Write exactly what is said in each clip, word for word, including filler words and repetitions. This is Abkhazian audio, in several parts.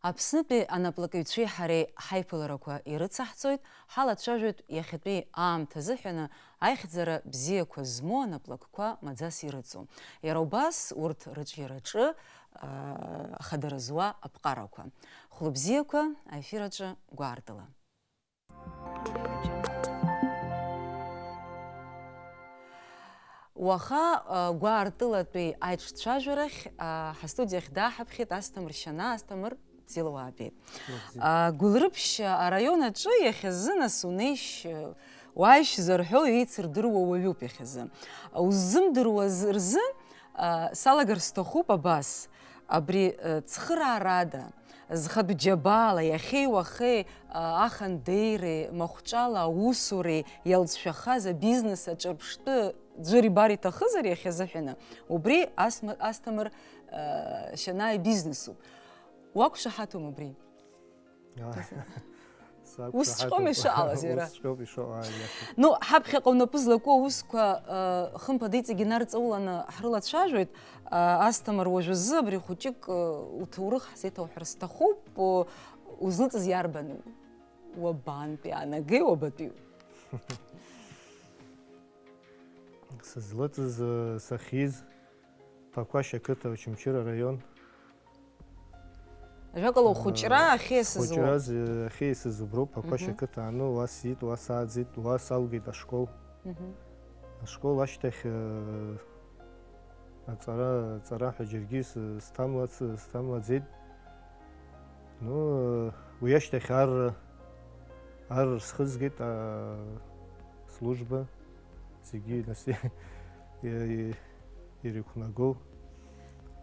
Аԥснытәи анаплакыҩцәеи ҳареи ҳаиԥыларақәа ирыцаҳҵоит, ҳалацәажәоит иахьатәи аамҭа азыҳәаны аихьӡара бзиақәа змоу анаплакқәа маӡас ирыҵоу. Иара убас урҭ рыҿиараҿы, аа, ахадара зуа аԥҟарақәа. Хәлыбзиақәа аефир аҿы гәаартыла. Уаха, а, гәаартылатәи аиҿцәажәарахь, а, ҳастудиахь дааҳаԥхьеит Асҭамыр Шьана. Асҭамыр, бзиала уаабеит. Бзиа. А, Гәылрыԥшь араион аҿы иахьазы нас унеишь, уааишь зарҳәо еицырдыруа уаҩуп иахьазы. Уззымдыруаз рзы, а, салагар сҭахуп абас, абри, а, цхыраарада, зхатә џьабаала, иахьеи уахеи, а, ахандеиреи, махәҿала аусуреи иалҵшәахаз абизнес аҿырԥштәы ӡәыр ибар иҭахызар иахьазыҳәаны, убри Асма-, Асҭамыр, а, Шьана ибизнесуп. Уақәшаҳаҭума убри? Ус сакәшаҳаҭуп. Усҵәҟьоума ишыҟалаз иара? Усҵәҟьоуп ишыҟоу, ааи, иашоуп. Ну, ҳаԥхьаҟа унапы злаку аусқәа, э, хымԥада иҵегь инарҵауланы ҳрылацәажәоит. Э, Асҭамыр, уажәазы абри хәыҷык, э, уҭоурых ҳзеиҭауҳәар сҭахуп, о, узлыҵыз иарбану? Уабантәи аанагеи, уабатәиу? Сызлыҵыз, э, сахьиз, Ԥақәашь ақыҭа, Очамчыра араион. Ажәакала, ухәыҷра, э, ахьиасыз уоуп. Схәыҷра ахьиасыз уброуп, Ԥақәашь, мгм, ақыҭа ааны уа сиит, уа сааӡеит, уа салгеит ашкол. Мгм. Ашкол ашьҭахь, э, аҵара, аҵара ҳәа џьаргьы с-, сҭамлац-, сҭамлаӡеит. Ну, э, уи ашьҭахь ар, ар схызгеит, а, служба, зегьы нас и-, и-, ирықәнагоу.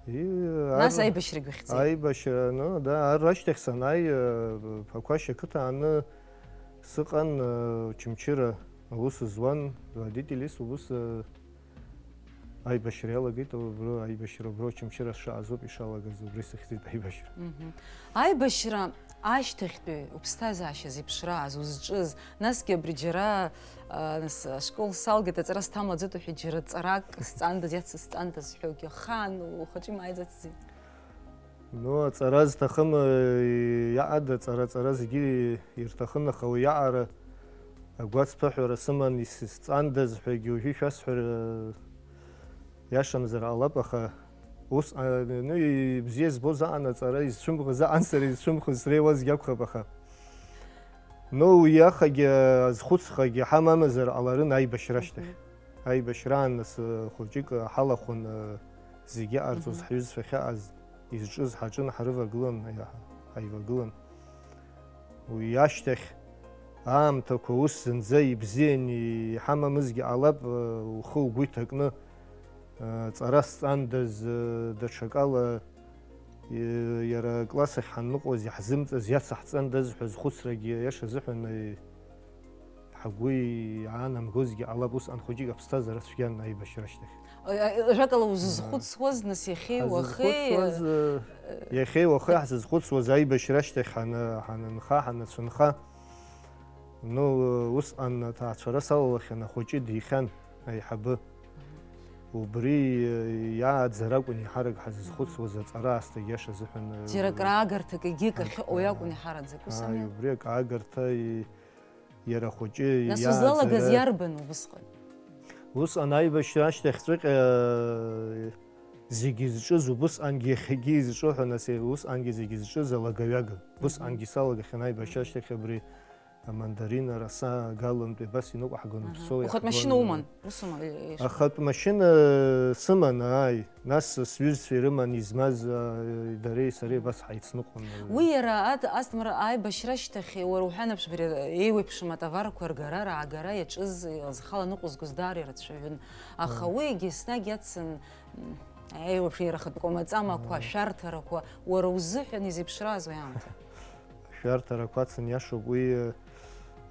И, нас ар-, аибашьрагь ухьӡеит. Аибашьра, ну, да, ар ашьҭахь санааи, э, Ԥақәашь ақыҭа ааны сыҟан, э, Очамчыра аус зуан, водителис убыс, э, аибашьра иалагеит, убра аибашьра, убра Очамчыра сшаазоуп ишалагаз, убри сыхьӡеит аибашьра. Мгм. Аибашьра ашьҭахьтәи уԥсҭазаашьа зеиԥшрааз, узҿыз, насгьы абри џьара, а, нас, ашкол салгеит, аҵара сҭамлаӡеит уҳәеит, џьара ҵарак сҵандаз, иац сҵандаз ҳәагьы ахаан ухаҿы имааиӡацзи? Ну, аҵара зҭахым, э, иаада, аҵара, аҵара зегьы ирҭахын, аха уи аҟара агәацԥыҳәара сыман, ис-, сҵандаз ҳәагьы уажәы ишәасҳәар, э, иашамзар ҟалап, аха ус, а, ну, ибзиа збоз аҟан аҵара изцәымӷыз, аҟан сара изцәымӷыз среиуазгьы акәхап, аха. Ну, уи ахагьы, азхәыцхагьы ҳамамзар ҟаларын аибашьра ашьҭахь. Мгм. Аибашьраан нас, э, хәыҷык, э, ҳалахәын, э, зегьы иҟарҵоз, мгм, ҳҩызцәа ахьаҟаз, изҿыз ҳаҿын, ҳарывагылан, ҳа-, ҳаивагылан. Уи ашьҭахь аамҭақәа ус зынӡа ибзиан иҳамамызгьы ҟалап, э, ухы угәы иҭакны, э, ҵара сҵандаз, э, даҽакала, э, иара акласс ахь ҳанныҟәоз иаҳзымҵаз, иацаҳҵандаз ҳәа зхәыцрагьы, аиаша азыҳәан, э, ҳгәы иаанамгозгьы ҟалап, усҟан хәыҷык аԥсҭазаара цәгьан аибашьра ашьҭахь. Э, э, ажәакала, узызхәыцуаз, нас, иахьеи уахеи, ҳазызхәыцуаз, э, э, иахьеи уахеи ҳзызхәыцуаз аибашьра ашьҭахь ҳаны-, ҳанынха, ҳанацәынха. Ну, усҟан аҭаацәара салалахьан, ахәыҷы дихьан, аиҳабы. Убри, э, иааӡара акәын еиҳарак ҳазызхәыцуаз, аҵара аасҭагь иаша азыҳәан, э, џьара акраагарҭак егьик ахьыҟоу, ааи, иакәын еиҳараӡак, ус ами? Ааи, убри акраагарҭа, и-, иара ахәыҷы иааӡара. Нас узлалагаз иарбан убысҟан? Усҟан аибашьра ашьҭахьҵәҟьа, э, зегьы зҿыз, убысҟангьы иахьагьы изҿу ҳәа, нас, э, усҟангьы зегьы зҿыз алагаҩага. Мгм. Усҟангьы салагахьан аибашьра ашьҭахь абри амандарин араса агалантәи абас иныҟәаҳгон, аҳа, Ԥсоу иаҳгон. Ухатә машьына уман, усума, е-, е-, Ахатә машьына сыман, ааи. Нас сҩызцәа ирыман измаз, а, дареи сареи абас ҳаицныҟәон. Уи иара ат-, Асҭамыр, аибашьра ашьҭахь уара уҳәан еиԥш, абри еиуеиԥшым атоварқәа ргара, раагара иаҿыз, зхала ныҟәызгоз даара ирацәаҩын. Аха, ааи, уигьы еснагь иацын, м, еиуеиԥш иара ахатә кәамаҵамақәа, ааи, ашәарҭарақәа, уара узыҳәан изеиԥшрааз уи аамҭа? Ашәарҭарақәа ацын, иашоуп, уи,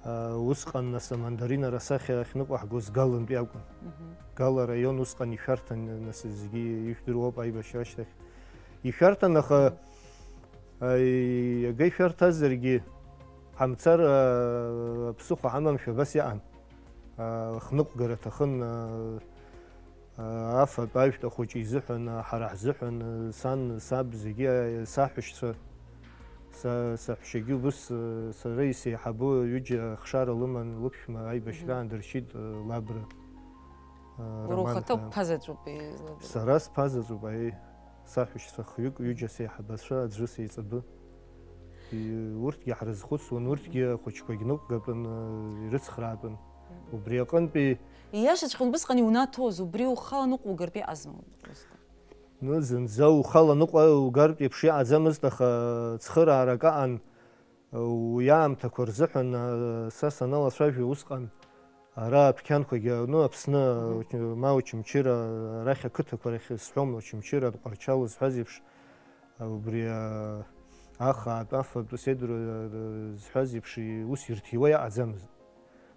а, усҟан, нас, амандарин араса ахь-, ахьныҟәаҳгоз Галантәи акәын. Мгм. Гал араион усҟан ишәарҭан, нас, зегьы ижәдыруоуп аибашьра ашьҭахь. Ишәарҭан, аха, а, иага ишәарҭазаргьы, ҳамцар, а, ԥсыхәа ҳамамшәа абас иҟан. А, хныҟәгара аҭахын, а, Афатә ажәтә ахәыҷы изыҳәан, ҳара ҳзыҳәан, сан, саб, зегьы саҳәшьцәа, Са, саҳәшьагьы убыс, э, сара исеиҳабу ҩыџьа ахшара лыман, лыԥшәма аибашьраан дыршьит, э, Лабра, э, Уара Роман ухаҭа ҳәа. Ԥа заҵәуп излабу. Сара сԥа заҵәуп, аиеи. Саҳәшьцәа хҩык, ҩыџьа сеиҳабацәа, аӡәы сеиҵбы. И-, урҭгьы ҳрызхәыцуан, урҭгьы ахәыҷқәагь ныҟәгатәын, э, ирыцхраатәын. Убри аҟынтәи Ииашаҵәҟьан, убысҟан иунаҭоз, убри ухала ныҟәугартә иҟазма усҟан? Ну, зынӡа ухала ныҟәа-, угартә еиԥш иҟаӡамызт, аха цхыраарак аҟан, уи аамҭақәа рзыҳәан, а, са саналацәажәо усҟан, ара адәқьанқәагьы, ну, Аԥсны, Мгм. ма Очамчыра, арахь ақыҭақәа рахь сҳәом, Очамчыра, Тҟәарчал зҳәаз еиԥш, а, убри, а, ахаатә, афатә, седр, а, зҳәаз еиԥш, и-, ус ирҭиуа иаҟаӡамызт.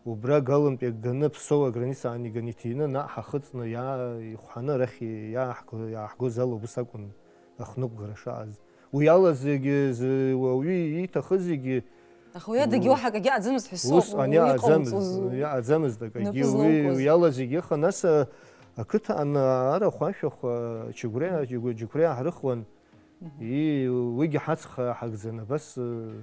Убра Галымтәи аганы Ԥсоу аграницаан иганы иҭины, наҟ ҳахыҵны иаа-, ихәҳаны арахь иааҳго-, иааҳгоз ала убыс акәын ахныҟәгара шааз. Уи ала зегьы зы-, ауаҩы ииҭахыз зегьы Аха уи адагьы у-, уаҳа акагьы аӡамызт ҳәа сыҟоуп, усҟан уи иҟауҵоз, иаӡамызт, иаазамызт акагьы. Напы Уи, злоукуаз. Уи ала зегьы ыҟан, нас, а, ақыҭан арахә ашәахәа, Чыгәреи, Џьыгәреи ҳрыхуан. Мгм. И-, уигьы ҳацха ҳагӡан, абас, э,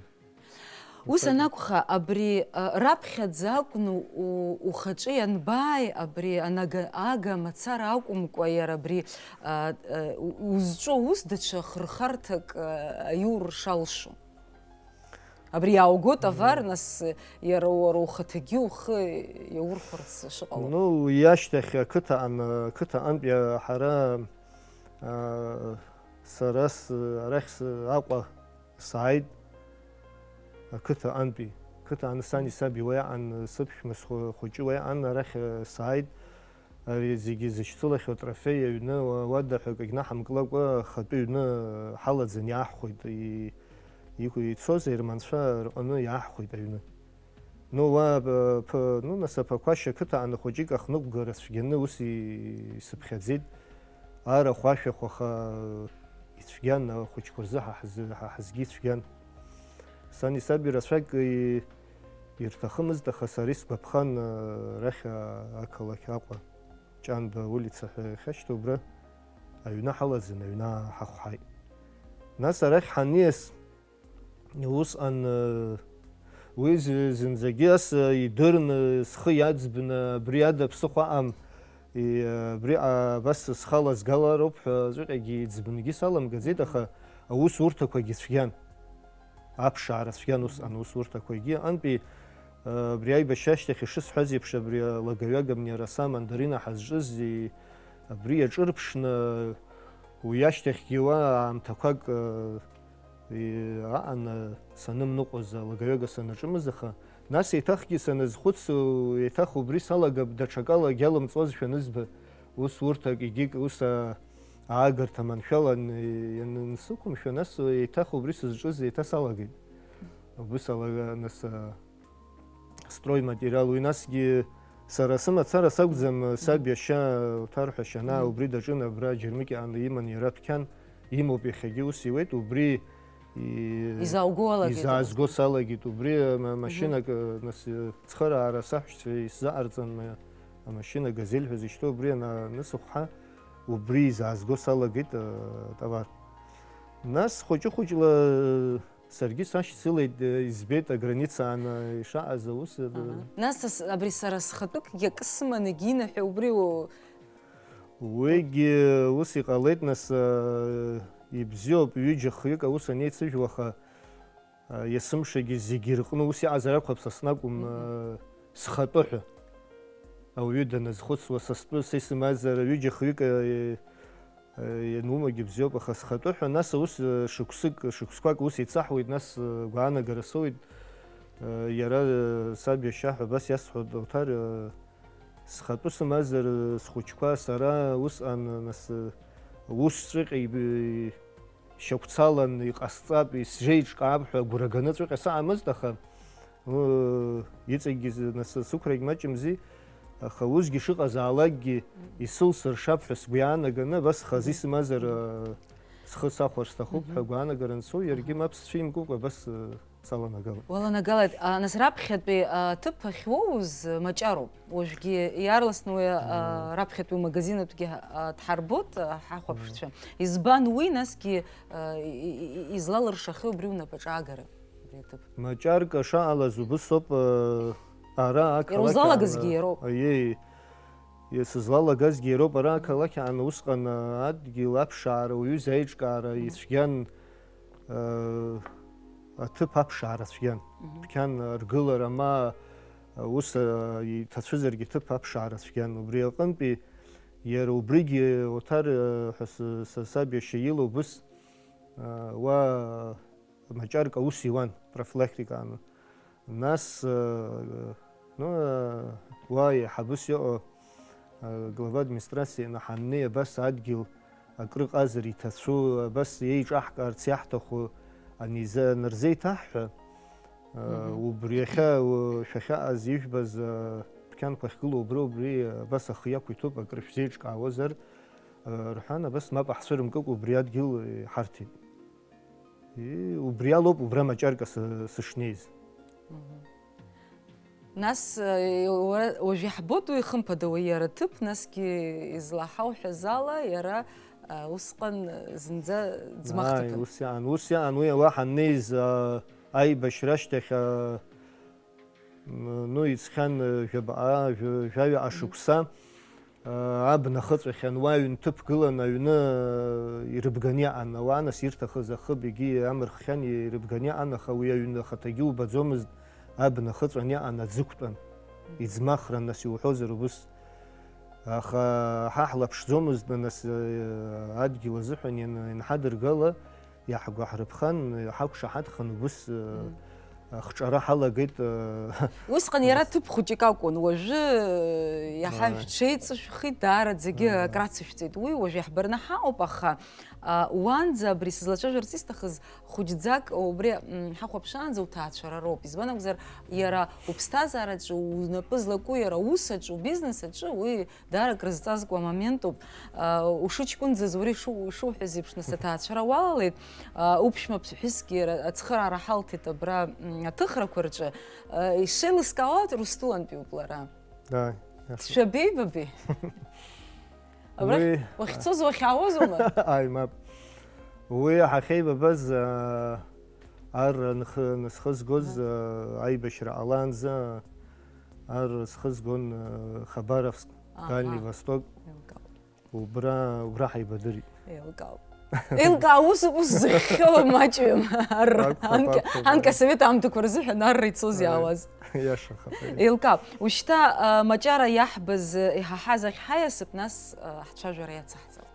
Ус Исаки. Анакәха, абри, а, раԥхьаӡа акәны у-, ухаҿы ианбааи, абри анага-, ага мацара акәымкәа, иара абри, а, а, у-, узҿу аус даҽа хырхарҭак, а, аиур шалшо? Абри иааугоит авар, Мм. Нас, иара уара ухаҭагьы ухы иаурхәарц шыҟало. Ну, уи ашьҭахь ақыҭаҟан, ақыҭаҟынтәи ҳара, а, сара с-, арахь с-, Аҟәа сааит, ақыҭаҟынтәи. Қыҭа аны сани саби уа иаҟан, сыԥшәма схәы-, хәыҷы уа иаҟан, арахь, э, сааит. Ари зегьы зышьцылахьоу атрофеи аҩны, уа-, уадаҳәа акагь наҳамкылакәа, ахатәы ҩны ҳалаӡан иааҳхәеит. И-, иқәу-, ицоз аерманцәа рҟны иааҳхәеит аҩны. Ну, уа, э, п-, ну, нас аԥақәашь ақыҭаҟны хәыҷык ахныҟәгара цәгьаны ус и-, исыԥхьаӡеит. Арахә ашәахә аха ицәгьан, ахәыҷқәа рзы ҳа ҳзы, ҳа ҳзгьы ицәгьан. Сани саби рацәак и-, ирҭахымызт, аха сара исгәаԥхан, а, арахь, а, ақалақь Аҟәа, Ҷанба улица ҳәа иахьашьҭоу убра аҩны ҳалаӡан, аҩны ҳахәҳаит. Нас арахь ҳаниас, усҟан, э, уи зы-, зынӡагьы ас, э, идырны, схы иаӡбны, абри ада ԥсыхәа аҟам, и-, абри, а, абас схала сгалароуп ҳәа аҵәҟьагьы иӡбынгьы саламгаӡеит, аха аусурҭақәагьы цәгьан. Аԥшаара цәгьан усҟан аусурҭақәагьы. Антәи, э, абри аибашьра ашьҭахь ишысҳәаз еиԥш, абри алагаҩага Мниараса амандарина ҳазҿыз, и-, абри иаҿырԥшны, уи ашьҭахьгьы уа аамҭақәак, э, и-, аан, э, санымныҟәоз, алагаҩага санаҿымыз, аха нас еиҭахгьы саназхәыц, еиҭах убри салагап, даҽакалагьы алымҵуазшәа анызба, ус урҭак егьик, ус, а, аагарҭа маншәалан, ианынсықәымшәа, нас еиҭах убри сызҿыз еиҭа салагеит. Убыс ала, нас, а, стройматериал, уи насгьы сара сымацара сакәӡам, саб иашьа уҭарҳәашьа анаа, Мм. Убри даҿын, абра Џьармыкьаҟны иман иара дәқьан, имоуп иахьагьы, ус иуеит, убри и-, Изаауго алагеит. Изаазго салагеит, убри ама-, Мгм. Машьынак, э, нас, э, цхыраара саҳәшьцәа исзаҟарҵан, ма-, амашьына газель ҳәа зышьҭоу, убри ана-, анысыхәҳа, убри изаазго салагеит, э, атовар. Нас хәыҷы-хәыҷла, э, Саргьы сашьцылеит, э, избеит аграницаан, э, ишаҟаз аус, э, Аҳа. Нас ас-, абри сара схатәыкгьы акы сыманы, Гина ҳәа убри у- Уигьы ус иҟалеит, нас, э, ибзиоуп, ҩыџьа-хҩык аус анеицыжәла, аха, э, есымшагьы зегьы рҟны ус иҟазар акәхап, са снакәым, Мгм. э, схатәы ҳәа. Ауаҩы даназхәыцуа, са стәы, са исымазар, ҩыџьа-хҩык, э, Ианумагьы бзиоуп, аха схатәы ҳәа, нас аус, э, шықәсык, шықәсқәак ус еицаҳуеит, нас, э, гәаанагара соуеит, э, иара, э, саб иашьа ҳәа абас иасҳәоит, Оҭар, э, схатәы сымазар, э, схәыҷқәа сара усҟан, э, нас, э, ус ҵәҟьа иб-, шьақәцалан иҟасҵап, исзеиҿкаап ҳәа агәра ганы ҵәҟьа саамызт, аха Уу, иҵегьгьы зы-, нас сықәрагь маҷымзи, аха усгьы шыҟазаалакгьы исылсыршап ҳәа сгәы иаанаганы, абас хазы исымазар, а, схы сахәар сҭахуп ҳәа агәаанагара ансоу, иаргьы мап сцәимкыкәа абас, а, саланагалеит. Уаланагалеит, а, нас раԥхьатәи аҭыԥ ахьуоуз маҷароуп. Уажәгьы иаарласны уи, а, раԥхьатәи умагазинатәгьы, а, дҳарбоит, а, ҳахәаԥшцәа. Избан уи, насгьы, а, и- и- и- излалыршахьоу убри унапаҿы аагара, убри аҭыԥ? Маҷарка шаҟалаз убыс ауп, э, ара ақалақь Иара узлалагазгьы аан- иароуп. Аиеи, сызлалагазгьы иароуп, ара ақалақь аан усҟан, э, адгьыл аԥшаара, уаҩы зеиҿкаара ицәгьан, э, аҭыԥ аԥшаара цәгьан. Дәқьан аргылара ма, э, ус, э, иҭацәызаргьы ҭыԥ аԥшаара цәгьан. Убри аҟынтәи иара убригьы Оҭар, э, ҳәа сы- са- саб иашьа ила убыс, э, уа маҷарк аус иуан, профилактика ану. Нас, э, ну, э, уа еиҳабыс иҟоу, э, глава администрациа инаҳанны абас адгьыл акрыҟазар иҭацәу, абас еиҿаҳкаарц иаҳҭаху аниза-, анырзеиҭаҳҳәа, э, Мгм. Убри иахьа, у-, шәахьаҟаз ижәбаз, э, дәқьанқәа ахьгылоу убри, убри, э, абас ахы иақәиҭуп, акры шәзеиҿкаауазар, э, рҳәан, абас мап ҳцәырымкыкәа убри адгьыл, э, ҳарҭеит. И, убри алоуп убра маҷарка сы- сышнеиз. Нас, э, уара- уажә иаҳбоит уи, хымԥада, уи иара ҭыԥ, насгьы излаҳауҳәаз ала, иара, э, усҟан зынӡа ӡмах Ааи, ҭыԥын. Ус иаан, ус иаан, уи уа ҳаннеиз, а, аибашьра ашьҭахь, а, м, ну, иҵхьан, э, жәабаҟа, жәа- жәаҩа ашықәса, а, абна хыҵәахьан, уа аҩн ҭыԥгылан, аҩны, э, ирыбган иаан, ауаа нас ирҭахыз ахыб егьи амырххьан, ирыбган иаан, аха уи аҩны ахаҭагьы убаӡомызт, абна хыҵәан иаан, аӡы ықәтәан, иӡмахран, нас иуҳәозар убыс. Аха ҳа ҳлаԥшӡомызт, нас, э, адгьыл азыҳәан иан- ианҳадыргала, иаҳгәаҳрыԥхан, ҳақәшаҳаҭхан, убыс, э, ахҿара ҳалагеит, э, Усҟан иара ҭыԥ хәыҷык акәын, уажәы, э, иаҳа Ааи. Шәҽеиҵышәхит, даараӡагьы Ааи. Акрацышәҵеит. Уи уажә иаҳбарны ҳаҟоуп, аха, а, уанӡа абри сызлацәажәарц исҭахыз хәыҷӡак убри, м, ҳахәаԥшаанӡа уҭаацәара роуп. Избан акәзар, иара уԥсҭазаараҿы, унапы злаку иара аус аҿы, убизнес аҿы, уи даара акрызҵазкуа моментуп. А, ушыҷкәынӡаз уара ишу- ишуҳәаз еиԥш, нас аҭаацәара уалалеит. А, уԥшәма ԥҳәысгьы ра- ацхыраара ҳалҭеит абра, м, аҭыхрақәа рҿы. А, ишеилыскаауа, Урыстәылантәиуп лара. Да, иаша. Дшәабеибабеи? Абрахь Уи- уахьцоз уахьаауазоума? Ааи, мап. Уи ҳахьеибабаз, а, ар анхы- анысхызгоз, а, аибашьра ҟалаанӡа ар схызгон, а, Хабаровск, Аҳа. Дальний Восток. Еилкаауп. Убра, убра ҳаибадырит. Еилкаауп. Еилкаа, ус, ус зыхьхьоу маҷҩым. Ар-, Акәхап, анкьа, акәхап, анкьа ар- асовет аамҭақәа рзыҳәан арра ицоз Ар- иаауаз. Иашахап, аиеи. Еилкаауп. Ушьҭа, а, маҷара иаҳбаз, а, иҳаҳаз ахь ҳаиасып, нас, а, ҳцәажәара иацаҳҵап.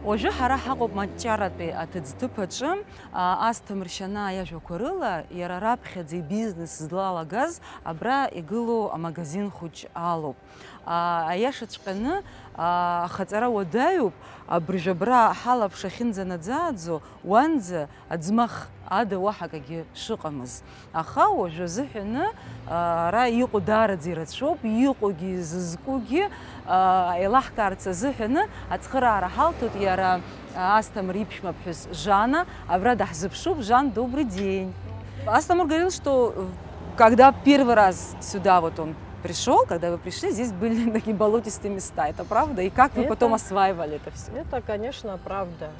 Уажәы ҳара ҳаҟоуп маҷаратәи аҭыӡҭыԥ аҿы, а, Асҭамыр Шьанаа иажәақәа рыла, иара раԥхьаӡа ибизнес злалагаз абра игылоу амагазин хәыҷ алоуп. А, аиашаҵәҟьаны, а, ахаҵара уадаҩуп, абыржә абра ҳалаԥш ахьынӡанаӡааӡо, уанӡа аӡмах ада уаҳа акагьы шыҟамыз. Аха уажәы азыҳәаны, а, ара иҟоу даараӡа ирацәоуп, иҟоугьы зызкугьы, а, еилаҳкаарц азыҳәаны ацхыраара ҳалҭоит иара, а, Асҭамыр иԥшәмаԥҳәыс Жанна, абра даҳзыԥшуп. Жан, добрый день. Асҭамыр говорил, что, э, когда первый раз сюда вот он пришёл, когда вы пришли, здесь были такие болотистые места. Это правда? И как вы Это- потом осваивали это всё? Это, конечно, правда.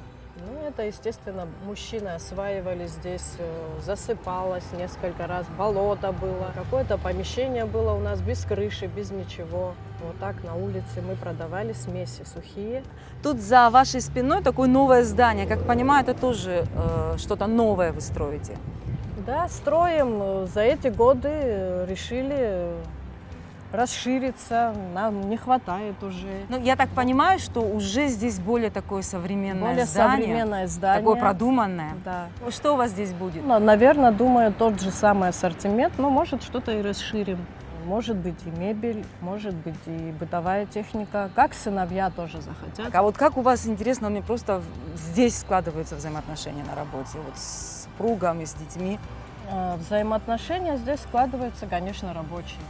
Ну, это, естественно, мужчины осваивали здесь, э, засыпалось несколько раз, болото было, какое-то помещение было у нас без крыши, без ничего. Вот так на улице мы продавали смеси сухие. Тут за вашей спиной такое новое здание. Как понимаю, это тоже, э, что-то новое вы строите. Да, строим. Э, За эти годы, э, решили, э, расшириться. Нам не хватает уже. Ну, я так понимаю, что уже здесь более такое современное Более здание. Современное здание. Такое продуманное. Да. Что у вас здесь будет? Ну, наверное, думаю, тот же самый ассортимент, но, может, что-то и расширим. Может быть, и мебель, может быть, и бытовая техника. Как сыновья тоже захотят. А вот как у вас, интересно, мне просто в- здесь складываются взаимоотношения на работе, вот с супругом и с детьми? Э, Взаимоотношения здесь складываются, конечно, рабочие.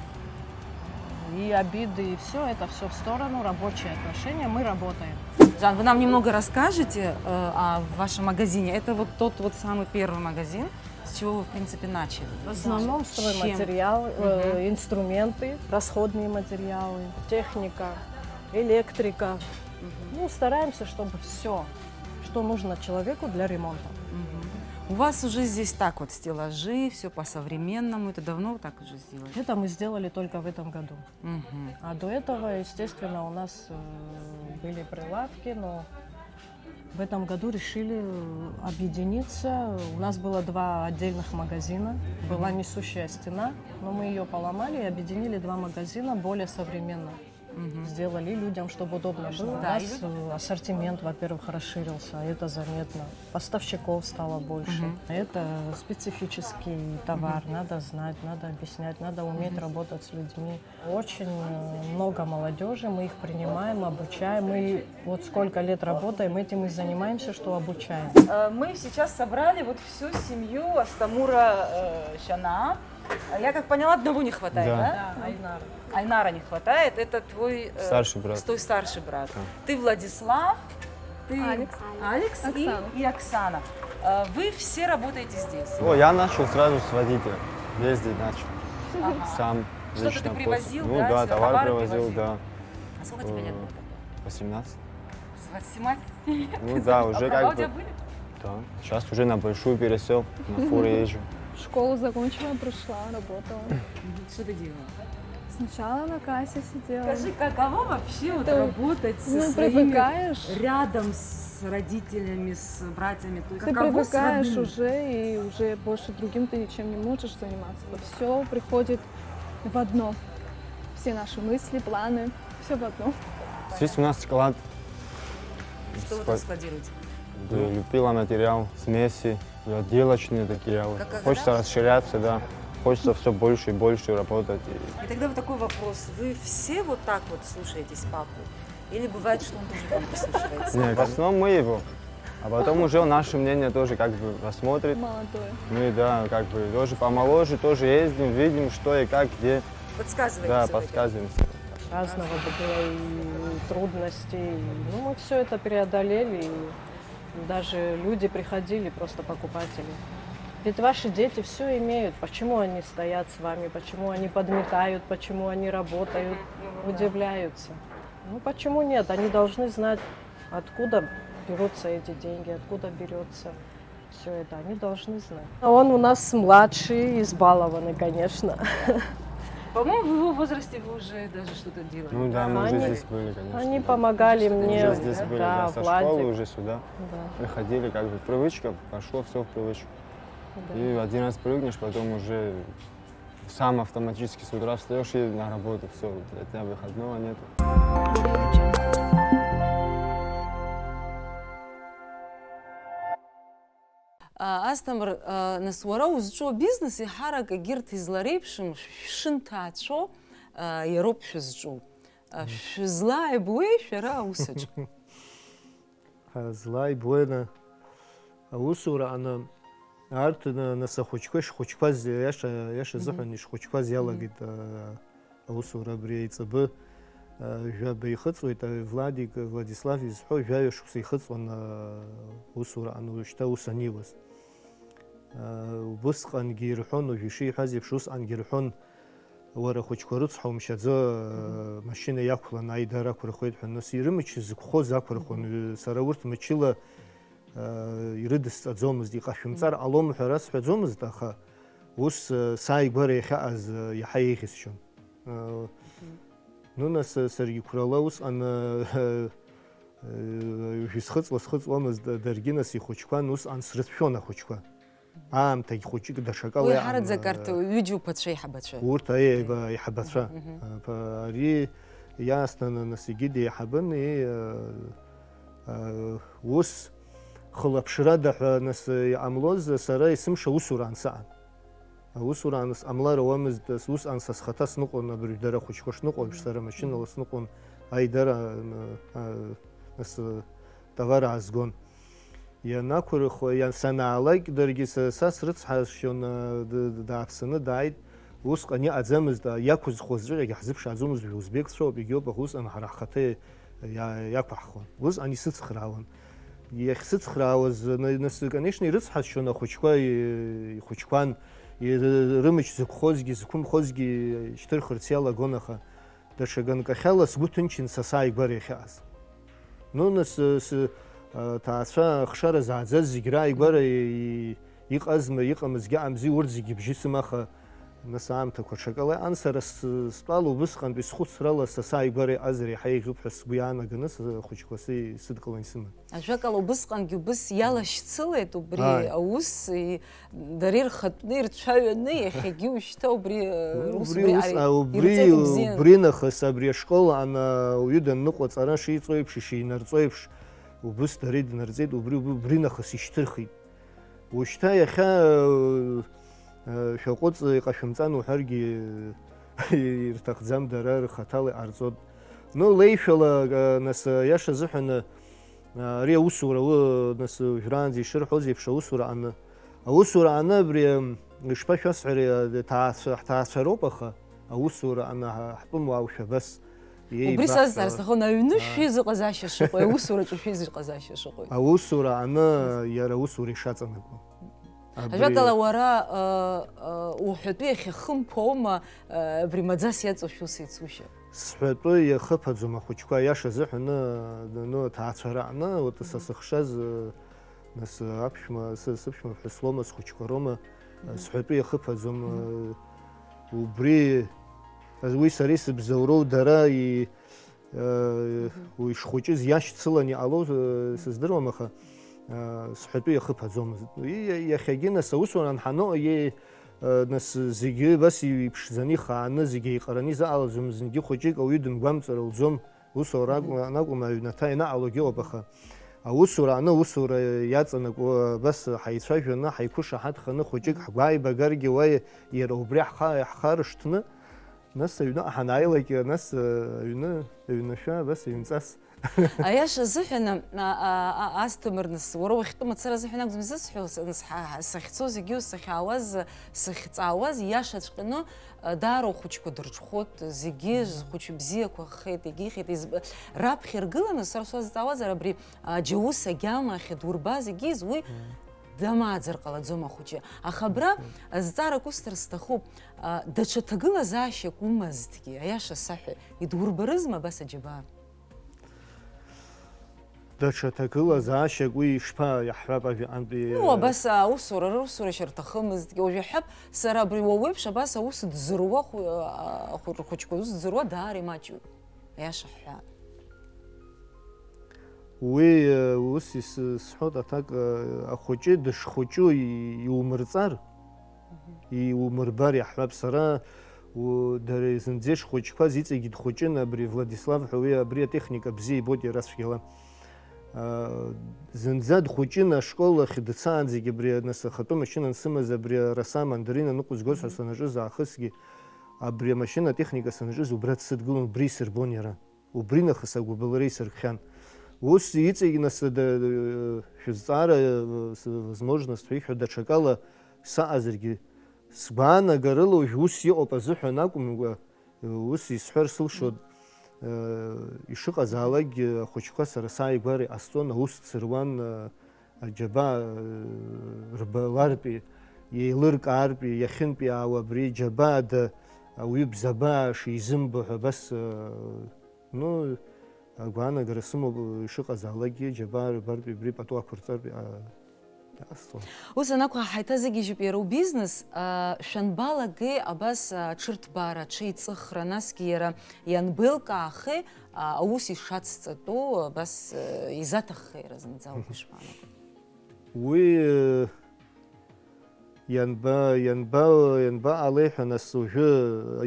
И обиды, и все, это все в сторону, рабочие отношения, мы работаем. Жан, вы нам немного расскажете э, о вашем магазине? Это вот тот вот самый первый магазин, с чего вы, в принципе, начали? В основном стройматериал, э, инструменты, расходные материалы, техника, электрика. Ну, стараемся, чтобы все, что нужно человеку для ремонта. У вас уже здесь так вот стеллажи, все по-современному. Это давно вы так уже сделали? Это мы сделали только в этом году. А до этого, естественно, у нас э, были прилавки, но в этом году решили э, объединиться. У нас было два отдельных магазина, была несущая стена, но мы ее поломали и объединили два магазина более современно. Сделали людям, чтобы удобно было. Да, у нас э, ассортимент, во-первых, расширился, а это заметно. Поставщиков стало больше. Это специфический товар, надо знать, надо объяснять, надо уметь работать с людьми. Очень э, много молодежи, мы их принимаем, обучаем. Мы вот сколько лет работаем, этим и занимаемся, что обучаем. Э, Мы сейчас собрали вот всю семью Астамура э, Щана. Я как поняла, одного не хватает, да? Да, Айнара. Айнара не хватает, это твой э, Старший брат. Твой старший брат. Да. Ты Владислав, ты Алекс. Алекс и, Оксана. И Оксана. Э, Вы все работаете здесь. О, я начал сразу с водителя. Ездить начал. Сам. Что-то ты лично привозил, ну, да, да, сюда? Товар привозил, да. А сколько тебе лет было тогда? Восемнадцать. С восемнадцати лет? Ну да, уже как бы. А права у тебя были? Да. Сейчас уже на большую пересел, на фуре езжу. Школу закончила, пришла, работала. Что ты делала? Сначала на кассе сидела. Скажи, каково вообще вот работать со своими, рядом с родителями, с братьями? То есть ты привыкаешь уже, и уже больше другим ты ничем не можешь заниматься. Все приходит в одно. Все наши мысли, планы, все в одно. Здесь у нас склад. Что вы там складируете? Да, пиломатериал, смеси, отделочные такие. Хочется расширяться, да. Хочется все больше и больше работать. И тогда вот такой вопрос. Вы все вот так вот слушаетесь папу? Или бывает, что он тоже вам прислушивается? Нет, в основном мы его. А потом уже наше мнение тоже как бы рассмотрит. Молодой. Ну и да, как бы тоже помоложе, тоже ездим, видим, что и как, где. Подсказываете. Да, подсказываем. Разного было и трудностей. Ну, мы все это преодолели. И даже люди приходили, просто покупатели. Ведь ваши дети все имеют. Почему они стоят с вами? Почему они подметают? Почему они работают? Удивляются. Ну, почему нет? Они должны знать, откуда берутся эти деньги, откуда берется все это. Они должны знать. А он у нас младший, избалованный, конечно. По-моему, в его возрасте вы уже даже что-то делали. Ну да, мы уже здесь были, конечно. Они помогали мне. Уже здесь были, да, да, со школы уже сюда приходили, как бы привычка, пошло все в привычку. Да. И один раз привыкнешь, потом уже сам автоматически с утра встаешь и на работу, все, для тебя выходного нет. Асҭамыр, нас уара узҿу абизнес еиҳарак егьырҭ излареиԥшым, шәшынҭаацәоу иароуп шәызҿу. Шәызлааибуеи шәара аусаҿ? Ҳазлааибуены аусура аны, арҭ на-, нас ахәыҷқәа ишхәыҷқәаз, иаша, иаша азыҳәан ишхәыҷқәаз иалагеит, а, аусура абри аиҵбы, а, жәаба ихыҵуеит, а, Владик, Владислав изҳәо, жәаҩа шықәса ихыҵуан, а, усура ан-, уажәшьҭа ус аниуаз. А, убысҟангьы ирҳәон, уажә ишиҳәаз еиԥш, усҟангьы ирҳәон, уара ахәыҷқәа рыцҳа умшьаӡо, а, машьына иақәлан аидара ақәырхуеит ҳәа, нас ирымч зықәхоз ақәырхуан, сара урҭ мчыла ирыдысҵаӡомызт, иҟашәымҵар ҟалом ҳәа расҳәаӡомызт, аха ус, э, сааигәара иахьаҟаз, э, иаҳа еиӷьысшьон. Э, ну, нас, э, саргьы қәрала усҟан, э, э, ҩажәи схыҵуа схыҵуамызт, даргьы нас ихәыҷқәан, усҟан срыцәшәон ахәыҷқәа. Аамҭагь хәыҷык даҽакала иаҳараӡак иаан, арҭ, э, ҩыџьа уԥацәа еиҳабацәа. Урҭ, аиеи, иба-, иҳабацәа. Мгм. Э, п-, ари иаасҭаны нас егьи деиҳабын, и, э, Ус, хылаԥшрада ҳәа нас иҟамлоз, сара есымша усураан саан. Аусураан сҟамлар ауамызт, усҟан са схаҭа сныҟәон, абыржә дара ахәыҷқәа шныҟәо еиԥш, сара машьынала сныҟәон аидара, а, нас, товар аазгон. Ианақәырхуа, иан-, санаалак, даргьы са, са срыцҳасшьон, а, д-, д-, дааԥсаны дааит. Усҟан иҟаӡамызт, а, иақәызхуаз ҵәҟьагьы ҳзыԥшааӡомызт, узбекцәоуп, егьоуп, аха усҟан ҳара ҳхаҭа иа-, иақәаҳхуан. Усҟан исыцхраауан. Иахьсыцхраауаз, на-, нас, конечно, ирыцҳасшьон ахәыҷқәа, и-, ихәыҷқәан, и-, рымч зықәхозгьы, зқәымхозгьы шьҭырхырц иалагон, аха даҽа ганкахьала сгәы ҭынчын са сааигәара иахьыҟаз. Ну, нас, э, с-, э, ҭаацәа ахшара зааӡаз зегь рааигәара и-, и-, иҟазма, иҟамызгьы аамзи, урҭ зегьы бжьысым, аха нас аамҭақәа ҽакала иҟан, сара с-, стәала убысҟантәи схәыцрала са сааигәара иҟазар еиҳа еиӷьуп ҳәа сгәы иаанаганы схәыҷқәа сы-, сыдкылан исыман. Ажәакала, убысҟангьы убыс иалашьцылеит убри Ааи. аус, и-, дара ирхатәны, ирцәаҩаны, иахьагьы ушьҭа убри, э, Ну, рус убри убри ус, ари-, а, убри, ирҵеит ибзиан. убри нахыс абри ашкол аан, ауаҩы данныҟәо аҵара шиҵо еиԥш, ишинарҵо еиԥш, убыс дара иднарҵеит, убри, убри, убри нахыс ишьҭырхит. Ушьҭа иахьа, э, э, шәаҟәыҵ, иҟашәымҵан уҳәаргьы, ирҭахӡам, дара рхаҭала иҟарҵоит. Ну, леишәала, э, нас, э, иаша азыҳәан, э, ари аусура, уи, нас, уажәраанӡа ишырҳәоз еиԥш аусура аны, аусура аны абри, м, ишԥашәасҳәари, э, ҭаацәа, ҳҭаацәа роуп, аха аусура аны ҳа-, ҳтәымуаа ушәа абас Убри еибаҳҳәо. сазҵаар сҭахын, аҩны Аа. шәизыҟазаашьа шыҟоу, аусураҿы шәизыҟазаашьа шыҟоу. Аусура аны иара аусура ишаҵанакуа. Абри Ажәакала, уара, э, э, уҳәатәы иахьа хымԥоума, э, абри маӡас иаҵоу шәус еицушьа? Сҳәатәы иахыԥаӡом ахәыҷқәа, аиаша азыҳәаны, ну, аҭаацәара аҟны, вот, са сыхшаз, э, нас, э, аԥшәма, сы-, сыԥшәма ԥҳәыс лоума, схәыҷқәа роума, э, Мгм. сҳәатәы иахыԥаӡом, Мгм. э, убри, уи сара исыбзоуроу дара и-, Э, Мгм. уи шхәыҷыз иашьцылан иҟалоу, э, сыздыруам, аха, э, сҳәатәы иахыԥаӡомызт. И-, иахьагьы, нас, аусура анҳаноу, и-, э, нас, зегьы абас иԥшӡаны ихааны, зегьы еиҟараны изыҟалаӡом, зынгьы хәыҷык ауаҩы дымгәамҵыр лӡом, усура акәым, Мгм. анакәым, аҩнаҭа ианаҟалогьы ыҟоуп, аха аусура аны, аусура иаҵанакуа, абас ҳаицәажәаны, ҳаиқәышаҳаҭханы, хәыҷык Мгм. ҳгәааибагаргьы, уа иара убри ҳха-, ҳхаршҭны, Нас аҩныҟа ҳанааилак, нас, э, аҩны, аҩнашәа, абас аҩнҵас. Аиаша азыҳәан, а, а, а, Асҭамыр, нас, уара уахьтәы мацара азыҳәан акәӡам изысҳәо, с-, нас, ҳа, ҳа, сахьцо зегьы ус сахьаауаз, сахьҵаауаз, иашаҵәҟьаны, а, даара ухәыҷқәа дырҽхәоит, зегьы Мгм. зхәыҷ бзиақәа хеит, егьихеит, изб-, раԥхьа иргыланы, сара сазҵаауазар, абри, а, џьаус агьама ахьадурба зегьы изуи Мгм. дамааӡар ҟалаӡом ахәыҷы. Аха абра Мгм. зҵаарак усҭар сҭахуп, а, даҽа ҭагылазаашьак умазҭгьы, аиаша саҳәа, идурбарызма абас аџьабаа? Даҽа ҭагылазаашьак уи ишԥа, иаҳҳәап, ажәаҟантәи, Ну, э, абас аусура, русура шьарҭахымызҭгьы, уажә иаҳҳәап, сара абри уа уеиԥш абас аус дзыруа хәы-, а, хәы-, рхәыҷқәа ус дзыруа даара имаҷҩуп, аиаша ҳҳәа. Уи, э, ус ис-, сҳәоит, аҭак, э, ахәыҷы дышхәыҷу и-, иумырҵар, Мгм. иумырбар иаҳҳәап сара, у-, дара зынӡа ишхәыҷқәаз иҵегьы дхәыҷын, абри Владислав ҳәа уи абри атехника бзиа ибоит иара цәгьала. Э, зынӡа дхәыҷын ашкол ахь дцаанӡагьы, абри, нас, ахатәы машьына ансымаз, абри араса амандарин аныҟәызгоз ҳәа Мгм. санаҿыз аахысгьы, абри амашьына атехника санаҿыз убра дсыдгылон, убри исырбон иара. Убри нахыс агәыбылра исыркхьан. Ус иҵегь нас ада, шәызҵаара, возможность ҳәа ихьуа даҽакала саҟазаргьы, сгәаанагарыла уажә ус иҟоуп азыҳәан акәымкәа, ус исҳәар сылшоит, ишыҟазаалакгьы ахәыҷқәа сара сааигәара иҟасҵон, аус дсыруан, аџьабаа рбалартәи, еилыркаартәи, иахьынтәи аауа абри џьабаада ауаҩы бзабаа шизымбо ҳәа абас Ну, агәаанагара сымоуп, ишыҟазаалакгьы, џьабаа рбартә, абри пату ақәырҵартә, а, иҟасҵон. Ус анакәха, ҳаиҭазыгьежьып иара убизнес, а, шәанбалагеи абас, а, аҽырҭбаара, аҽеиҵыхра, насгьы иара ианбеилкаахеи, а, аус ишацҵатәу, абас, а, изаҭаххеи иара зынӡа, угәы шԥаанаго? Уи, э, Ианба-, ианба-, ианбаҟалеи ҳәа, нас, уажәы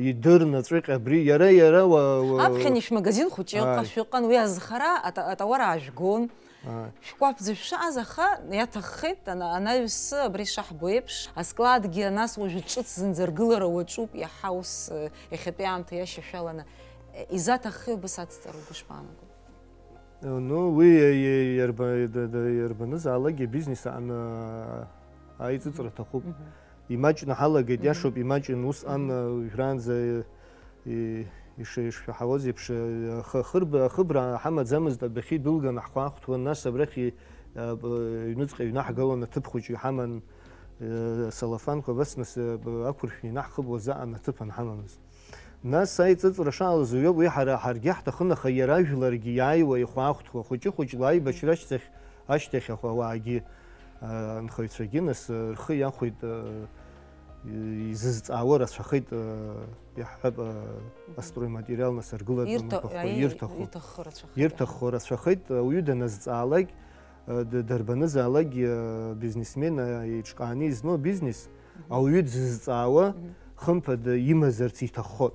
идырны ҵәҟьа абри, иара, иара уа, уа, Аԥхьан ишәмагазин хәыҷы Ааи. Шәыҟан, уи азхара ата-, атауар аажәгон. Ааи. Шәкәаԥӡа шәшыҟаз, аха иаҭаххеит, ана-, анаҩсы абри ишаҳбо еиԥш, аскладгьы, нас уажәы ҿыц зынӡа аргылара уаҿуп, иаҳа ус, э, иахьатәи аамҭа иашьашәаланы, э, изаҭаххеи убыс ацҵара, угәы шԥаанаго? Ну, уи иа-, иа-, иарба-, да-, да-, иарбанызаалакгьы абизнес аҟны аиҵыҵра аҭахуп. Мгм. имаҷны ҳалагеит, иашоуп, имаҷын усҟан, уажәраанӡа, и-, иша-, ишшәаҳауаз еиԥш, ахы-, ахырб-, ахыбра ҳамаӡамызт, адәахьы идәылганы ҳхәаахәҭуан, нас абрахь и-, а, б-, аҩныҵҟа иҩнаҳгалон, аҭыԥ хәыҷы иҳаман, э, салафанқәа, абас нас, э, б-, ақәыршәны инаҳхыбуаз аҟан аҭыԥ анҳамамыз. Нас аиҵыҵра шаалаз уиоуп, уи ҳара ҳаргьы иаҳҭахын, аха иара ажәларгьы иааиуа ихәаахәҭуа, хәыҷы-хәыҷла аибашьра ашьҭахь, ашьҭахь аха уаагьы, а, анхаҩцәагьы нас, а, рхы иахәеит, а, изызҵаауа рацәахеит, а, иаҳҳәап, а, астройматериал нас аргылатәқәа Ирҭо-, мҩаԥахо аи, ирҭаху. Иҭаххо рацәахеит, Ирҭаххо аҳа. Рацәахеит, ауаҩы даназҵаалак, а, д-, дарбанызаалакгьы, а, бизнесмен, а, иҿкааны изну абизнес, Мгм. Ауаҩы дзызҵаауа, Мгм. Хымԥада имазарц иҭаххоит.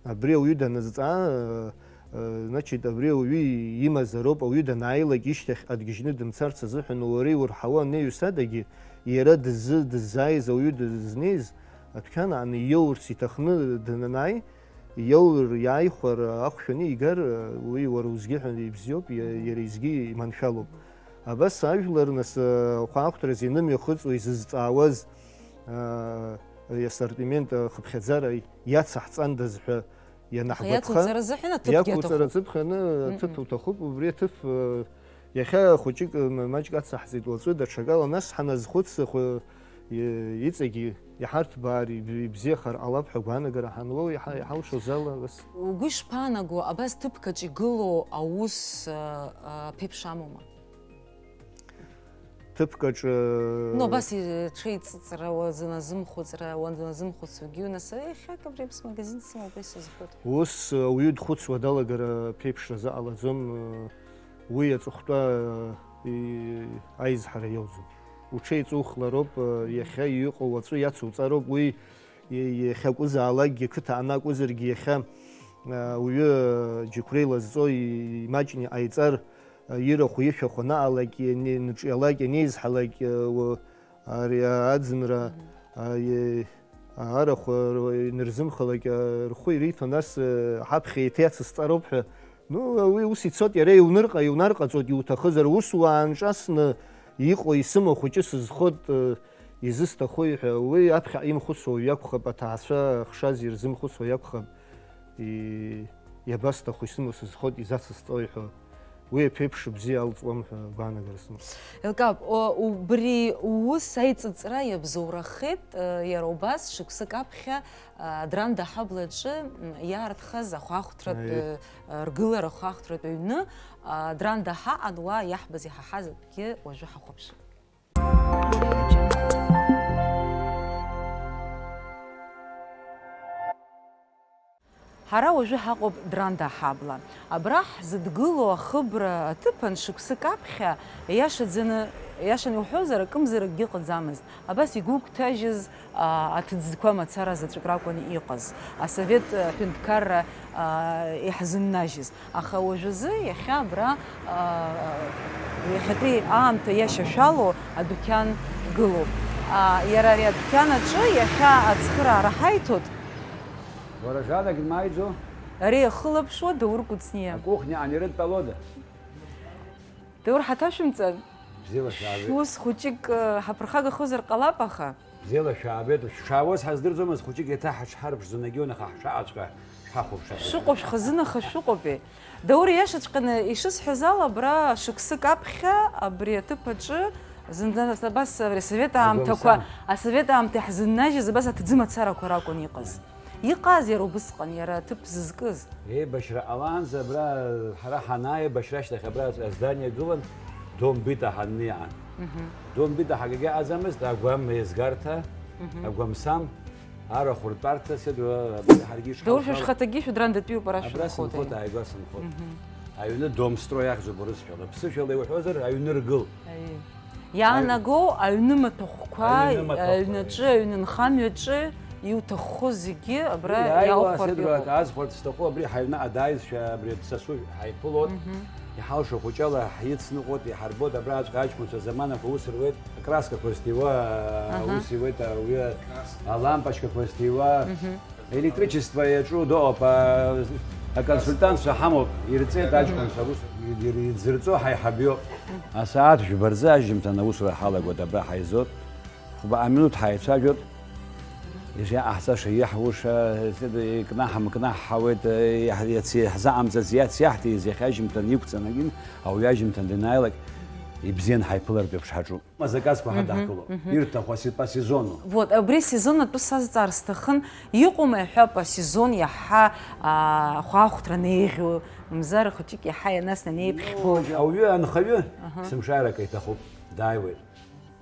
Абри ауаҩы даназҵаа, э, э, значит, абри ауаҩы имазароуп, ауаҩы данааилак ишьҭахьҟа дгьежьны дымцарц азыҳәан уара иурҳауа анеиҩсадагьы, иара дыззы-, дыззааиз ауаҩы дызнеиз, адәқьан ааны иоурц иҭахны дананааи, иоур иааихәар ахәшәаны игар, уи уара узгьы ҳәа ибзиоуп, иа-, иара изгьы иманшәалоуп. Абас ажәлар нас, э, хәаахәҭраз инымҩахыҵуа изызҵаауаз, э, ассортимент, э, хыԥхьаӡара иацаҳҵандаз ҳәа ианаҳгәаԥха, Иақәуҵара азыҳәан аҭыԥгьы иақәуҵара аҭахуп. Аҭыԥ ханы Мм. Аҭыԥ уҭахуп, убри аҭыԥ, э, иахьа хәыҷык, э, м-, маҷк ацаҳҵеит, уаҵәы даҽакала, нас ҳаназхәыц, хәы-, и-, иҵегьы иҳарҭбаар, иб-, ибзиахар ҟалап ҳәа агәаанагара ҳанлоу, иҳа-, иҳалшоз ала, бас. Угәы ишԥаанаго, абас ҭыԥк аҿы игылоу аус, э, э, ԥеиԥш амоума? Ҭыԥк аҿы Ну, абас и-, ҽеиҵыҵра уазыназымхәыцра, уаназымхәыцуагьы, нас, иахьак абри аԥс магазин сымоуп, уи сазхәыцуеит. Ус, ауаҩы дхәыцуа далагар аԥеиԥшра заҟа ҟалаӡом, уи аҵыхәтәа, и-, аизҳара иоуӡом. Уҽеиҵухлароуп, иахьа иҟоу уаҵәы иацуҵароуп, уи и-, иахьакәызаалакгьы, қыҭа анакәызаргьы, иахьа, а, уаҩы џьықәреи лазҵо и-, имаҷны иҟаиҵар, а, ирахә ишәахә анаҟалак, иани-, ныҿиалак, ианеизҳалак, а, уа-, ари аӡынра, Мгм. а, и-, арахә, а, инырзымхалак, а, рхәы ириҭон, нас, а, ҳаԥхьа еиҭа иацысҵароуп ҳәа. Ну, уи ус ицоит, иара иунырҟа-, иунарҟаҵоит, иуҭахызар, ус уаанҿасны иҟоу исымоу хәыҷы сызхоит, э, изысҭахуи ҳәа, уи аԥхьаҟа имхәыцуа уаҩ иакәхап, аҭаацәа хшаз ирзымхәыцуа иакәхап, и-, иабасҭаху, исымоу сызхоит, изацысҵои ҳәа, уи аԥеиԥш бзиа алҵуам ҳәа агәаанагара сымоуп. Елкаап, о, убри уус аиҵыҵра иабзоурахеит, э, иара убас шықәсык аԥхьа Адранда аҳаблаҿы, м, иаартхаз ахәаахәҭратә, Аиеи. Э, ргылара ахәаахәҭратә аҩны, адранда ҳаҟан, уа иаҳбаз иҳаҳаз акгьы уажәы ҳахәаԥшып. Ҳара уажәы ҳаҟоуп Дранда аҳабла. Абра ҳзыдгылоу ахыбра аҭыԥан шықәсык аԥхьа, иашаӡаны, иашаны иуҳәозар, акымзаракгьы ыҟаӡамызт. Абас игәыгәҭажьыз, а, аҭыӡқәа мацара заҵәык ракәын иҟаз. Асовет, а, ҳәынҭқарра, а, иаҳзыннажьыз. Аха уажәазы иахьа абра, а, иахьатәи аамҭа иашьашәало адәқьан гылоуп. А, иара ари адәқьан аҿы иахьа ацхыраара ҳаиҭоит. Уара, Жанна, кимаиӡо? Ари ахылаԥшуа Даур Кәыҵниа. Акухня анирыдтәалода? Даур, ҳаҭашәымҵан. Бзиала шәаабеит. Шәус хәыҷык, э, ҳаԥырхагахозар ҟалап, аха. Бзиала шәаабеит. Шәшаауаз ҳаздырӡомызт, хәыҷык еиҭа ҳаҽҳарԥшӡон, егьиуны ҳа ҳшаҟаҵәҟьа шәҳахәаԥшуан. Шәыҟоуп, шәхазынаха шәыҟоупеи. Даур, иашаҵәҟьаны ишысҳәаз ала, абра шықәсык аԥхьа, абри аҭыԥ аҿы, зынӡа абас, абри асовет аамҭақәа, Агәамсам. Асовет аамҭа иаҳзыннажьыз абас аҭӡы мацарақәа ракәын иҟаз. Иҟаз иара убысҟан, иара аҭыԥ зызкыз. Еибашьра ҟалаанӡа абра ҳара ҳанааи, еибашьра ашьҭахь абра аздание гылан, Дом бита ҳаннеи аан. Мгм. Дом бита ҳагагьы аҟаӡамызт, агәам еизгарҭа, Мгм. агәамсам, арахә ртәарҭа, сыдра, абри ҳаргьы Даур, шәа ишҳалшало. Шәхаҭагьы шәыдрандатәиуп ара Абра шәынхоит, сынхоит, аи. Ааигәа сынхоит. Мгм. Аҩны Дом строй ахьӡуп урысшәала. Ԥсышәала иуҳәозар, аҩны ргыл. Аи. Иаанаго аҩны маҭәахәқәа, Аҩны маҭәахәқәа, аҩнаҿы, аҩны нхамҩаҿы иуҭаххо зегьы абра Уи иааиуа иаухәартә сыдра иҟоуп. Азхәарц сҭаху, абри ҳаҩнаҟа дааизшәа, абри дсасу ҳаиԥылоит. Мгм. Иҳалшо хәыҷала ҳицныҟәоит, иҳарбоит, абраҵәҟьа аҷкәынцәа заманақәа ус руеит, акраскақәа зҭиуа, Аҳа. Ус иуеит, ауаҩы алампочкақәа зҭиуа. Мгм. Електричество иаҿу дыҟоуп, а, аконсультантцәа ҳамоуп, ирҵеит аҷкәынцәа аус, ир-, ирзырҵо ҳаиҳаб иоуп. Асааҭ жәба рзы ажьымҭан аусура ҳалагоит, абра ҳаизоит. Хәба аминуҭ ҳаицәажәоит, ишиаҟаҳҵаша, иаҳуша, икнаҳам-кнаҳҳауеит, иаҳ-, иац-, иаҳзаҟамҵац иац иаҳҭиз, иахьа ажьымҭан иқәҵанакын, ауаҩы ажьымҭан данааилак, ибзиан ҳаиԥылартә еиԥш ҳаҿуп. Ма заказқәа ҳадагылоуп, ирҭаху аси-, по сезону. Вот, абри сезон атәы сазҵаар сҭахын, иҟоума ҳәа по сезон иаҳа, а, ахәаахәҭра неиӷьу, мзар хәыҷык иаҳа ианасны неиԥхьбо? Ауаҩы анхаҩы, сымшаарак иҭахуп, дааиуеит.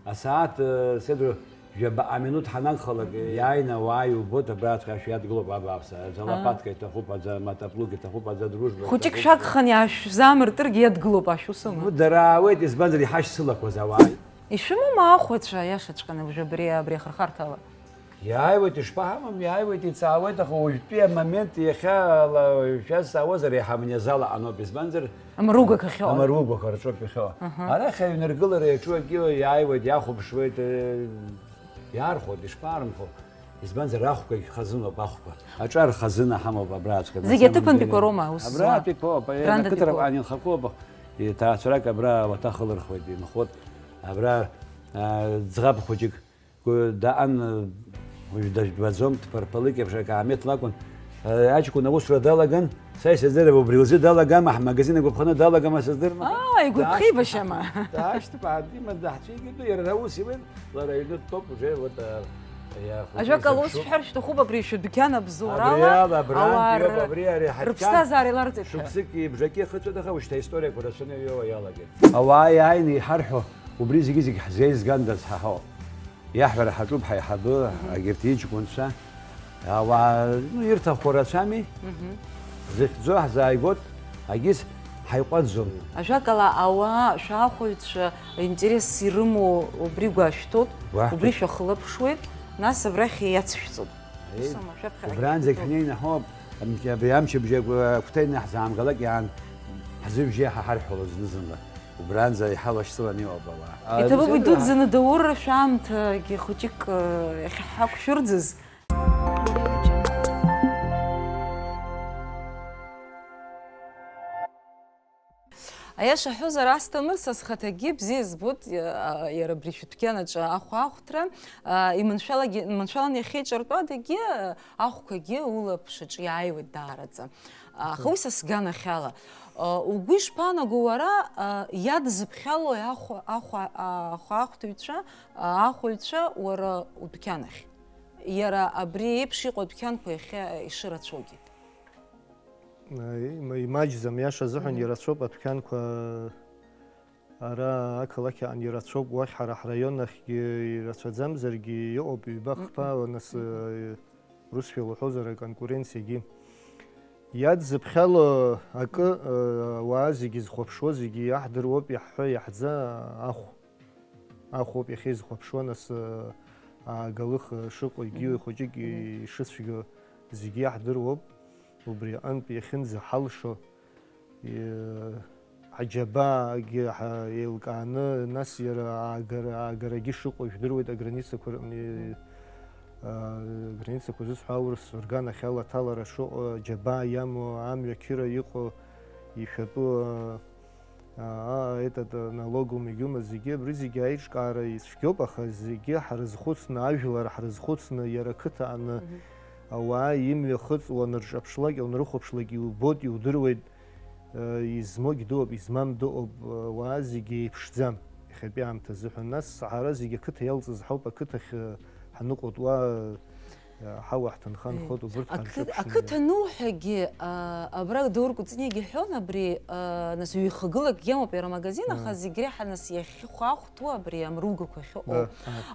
Асааҭ, э, седру жәаба аминуҭ ҳанагхалак, иааины ауаа иубоит, абраҵәҟьа шәиадгылоуп, абааԥсы, аӡа лопатка иҭахуп, аӡа матаплук иҭахуп, аӡа дружба. Хәыҷык иҭахуп. Шәагхан иаашәзаамыртыргьы иадгылоуп, ашә усоума? Ну, дара аауеит, избанзар, иҳашьцылақәаз ауаа. Ишәымоума ахәацәа, иашаҵәҟьаны, уажәы абри, абри ахырхарҭала? Иааиуеит, ишԥаҳамам, иааиуеит, иҵаауеит, аха уажәтәи амомент иахьа ала шәазҵаауазар, еиҳа абни азал аҟаноуп, избанзар, амаругақәа ахьоу. Амаругақәа рҿоуп иахьоу. Аҳа. Арахь аҩныргылара иаҿу акы иааиуеит, иахәаԥшуеит, э, иаархәоит, ишԥаарымхәо? Избанзар, ахәқәагь хазыноуп, ахәқәа. Аҿар хазына ҳамоуп абраҵәҟьа. Зегь аҭыԥантәиқәа роума аус зуа? Абратәиқәоуп, Рандатәиқәоуп. Ақыҭарақәа анхақәоуп, иҭаацәарак абра ауаҭах ылырхуеит, инхоит. Абра, а, ӡӷаб хәыҷык, ку-, даан, уажә дажәбаӡом, дԥарԥалыкьеиԥш, акаамеҭ лакәын. А, аҷкәын аусура далаган, са исыздырам, убри лзы далагама, ҳмагазин агәаԥханы далагама сыздырам. Аа, игәаԥхеибашьама? Даашьҭԥаан, иман даҳцәигеит, иара ара ус иуеит, лара аҩны дтәоуп, уже, вот, а, иа-, Ажәак ала ус изыршуп. Шәҳәар шәҭахуп, абри шәыдәқьан абзоурала, абри ала, абри ауаа абри, р-, ари ҳадәқьан рыԥсҭазаара еиларҵеит ҳәа. Шықәсыки бжаки ахыҵуеит, аха ушьҭа историақәа рацәаны иҩеиуа иалагеит. Ауаа иааины иҳарҳәо, убри зегьы-зегь ҳзеизгандаз ҳаҳауп. Иаҳҳәара ҳаҿуп ҳаиҳабы, агьырҭ иҷкәынцәа. Ауаа, ну, ирҭаху рацәами? Мгм. Зыхьӡо ҳзааигот, агьыс ҳаиҟәаӡом. Ажәакала, ауаа, шәаахәаҩцәа интерес ирымоу убри гәашәҭоит, гәашәҭоит. Убри шәахылаԥшуеит, нас абрахь иацшәҵоит. Еи, ус аума, шәаԥхьа убранӡагь ҳнеины ҳоуп, амч-, абри амчыбжь агәҭа инаҳзаамгалак иаан, ҳзыбжьы иаҳаҳарҳәалоит зны-зынла. Убранӡа иҳалашьцыланы иҟоуп ауаа. Иҭабуп, а, идуӡӡаны даурра шәаамҭагьы хәыҷык, э, иахьҳақәшәырӡыз. Аиаша ҳҳәозар, Асҭамыр, са схаҭагьы бзиа збоит, а, иара абри шәыдәқьанаҿы ахәаахәҭра, а, иманшәалагьы, маншәалан иахьеиҿартәадагьы, а, ахәқәагьы улаԥш аҿы иааиуеит даараӡа. Аха уи са сганахьала. А, угәы ишԥаанаго уара, а, иадзыԥхьало ахәа-, ахәа-, а, ахәаахәҭыҩцәа, а, ахәаҩцәа уара удәқьанахь? Иара абри еиԥш иҟоу адәқьанқәа иахьа ишырацәоугьы. Аи, ма-, имаҷӡам, иаша азыҳәан, мгм, ирацәоуп адәқьанқәа, ара ақалақь аҟны ирацәоуп, уахь ҳара ҳраион ахьгьы ирацәаӡамзаргьы иҟоуп, ҩба-хԥа, мгм, нас, мгм, э, урысшәала уҳәозар, аконкуренциагьы. Иадзыԥхьало акы, э, ауаа зегьы зхәаԥшуа зегьы иаҳдыруоуп, иаҳҳәо иаҳӡа ахә. Ахәоуп иахьа изхәаԥшуа, нас, аагалых шыҟоу, егьи, мгм, хәыҷык, мгм, ишыцәгьоу зегьы иаҳдыруоуп. Убри аҟынтә иахьынӡаҳалшо, и-, ҳаџьабаагьы ҳа-, еилкааны, нас иара аагара, аагарагьы шыҟоу жәдыруеит, аграницақәа рыҟны, мгм, а, аграницақәа зысҳәо аурыс рганахьала аҭалара шыҟоу, аџьабаа иамоу, амҩа қьыра иҟоу, ишәатәу, а, аа, этот, э, налогум игьума, зегьы, абри зегьы аиҿкаара ицәгьоуп, аха зегьы ҳрызхәыцны, ажәлар ҳрызхәыцны, иара ақыҭа аҟны, мгм, ауаа имҩахыҵуа унарҿаԥшлак, унарыхәаԥшлак, иубоит, иудыруеит, э, измоугь дыҟоуп, измам дыҟоуп, э, ауаа зегьы еиԥшӡам иахьатәи аамҭа азыҳәан. Нас ҳара зегьы ақыҭа иалҵыз ҳауп, ақыҭахь, э, ҳаныҟәоит, уа, э, ҳауа ҳҭынха, еи, нхоит, убырҭ ақы-, ҳарҿыԥшны. Ақыҭа ануҳәагьы, а, абра Даур Кәыҵниагьы иҳәон абри, а, нас ҩ-хагылакгьы амоуп иара амагазин, аха, аа, зегь реиҳа нас иахьхәаахәҭоу абри амругақәа ахьыҟоу.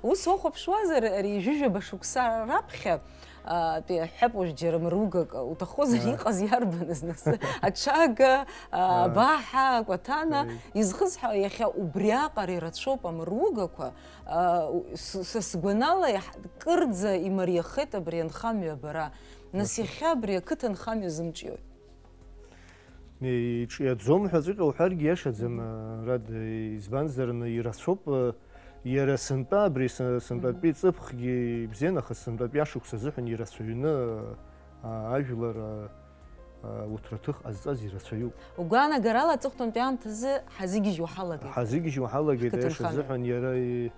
Ус уахәаԥшуазар, ари ҩажәижәаба шықәса раԥхьа, а, тәи аҳәап уажә џьара мругак уҭахозар, аа, иҟаз иарбаныз нас? Аҽага, а, аа, абаҳа, акәаҭана, еи, изхысҳәаауа иахьа убриаҟара ирацәоуп амругақәа, а, у-, с-, са сгәанала, иаҳ-, кырӡа имариахеит абри анхамҩа абара. Нас, аха, иахьа абри ақыҭа анхамҩа зымҿиои? Иҿиаӡом ҳәа ҵәҟьа уҳәаргьы иашаӡам, мгм, Рад, избанзар, ирацәоуп, иара сынтәа, абри сы-, сынтәатәи, мгм, ҵыԥхгьы ибзиан, аха сынтәатәи ашықәс азыҳәан ирацәаҩны, а, ажәлар, а, а, урҭ рҭыхра ҟазҵаз ирацәаҩуп. Угәаанагарала аҵыхәтәантәи аамҭазы ҳазыгьежьуа ҳалагеит. Ҳазыгьежьуа ҳалагеит, ҳқыҭанхамҩа, аиаша азыҳәан иара и-,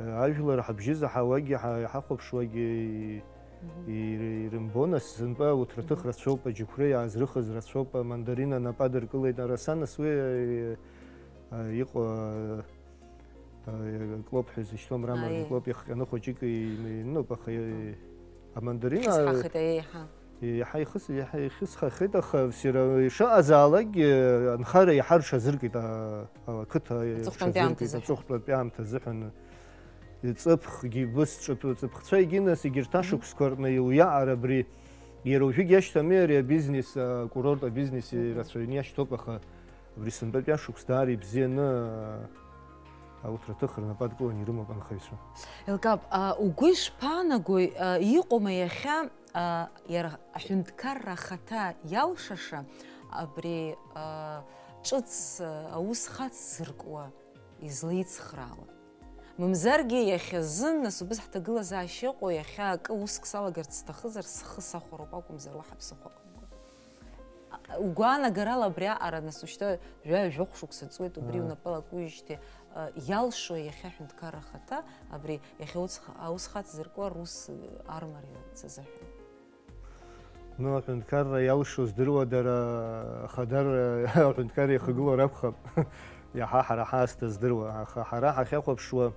Ажәлар ҳабжьы заҳауагьы, ҳа-, иҳахәаԥшуагьы и-, и-, ирымбо, нас, сынтәа урҭ рҭыхра рацәоуп, аџьықәреи аазрыхыз рацәоуп, амандарина нап адыркылеит, араса, нас, уи, а, иҟоу, а, а, клоп ҳәа изышьҭоу мраморный Аиеи. клоп иахҟьаны хәыҷык и-, иныноуп, аха и-, амандарина Ихысхахеит, аиеи, еиҳа. Иаҳа ихыс-, иаҳа ихысхахеит, аха все равно ишыҟазаалакгьы, анхара иаҳа рҽазыркит, а, а, ақыҭа Аҵыхәтәантәи аамҭа рҽазыркит, азыҳәан. Аҵыхәтәантәи аамҭа азыҳәан. Ҵыԥхгьы, быс ҿыԥ-, ҵыԥхцәа егьи, нас, егьырҭ Мгм. ашықәсқәа рҟны иуиаҟар абри. Иара уажәыгь иашьҭами ари абизнес, акурорт абизнес Мгм. ирацәаҩны иашьҭоуп, аха абри сынтәатәи ашықәс даара ибзианы, а, ауҭраҭых рнапы адкыланы ирымоуп анхаҩцәа. Елкаап, а, угәы ишԥаанагои, а, иҟоума иахьа, а, иара аҳәынҭқарра ахаҭа иалшаша абри, а, ҿыц, а, аус хацзыркуа излеицхраауа? Мамзаргьы иахьазын, нас убыс ҳҭагылазаашьа ыҟоу, иахьа акы уск салагарц сҭахызар, схы сахәароуп акәымзар, уаҳа ԥсыхәа ыҟамкәа. Угәаанагарала абри аҟара, нас, ушьҭа жәаҩа-жәохә шықәса ҵуеит, убри Аа. унапала акуижьҭеи, а, иалшо иахьа аҳәынҭқарра ахаҭа, абри иахьа уцх-, аус хацзыркуа рус, а, армариа сазыҳәан. Ну, аҳәынҭқарра иалшо здыруа дара, аха дара аҳәынҭқарра ихагылоу ракәхап. Иаҳа ҳара ҳаасҭа здыруа, аха ҳара ҳахьахәаԥшуа,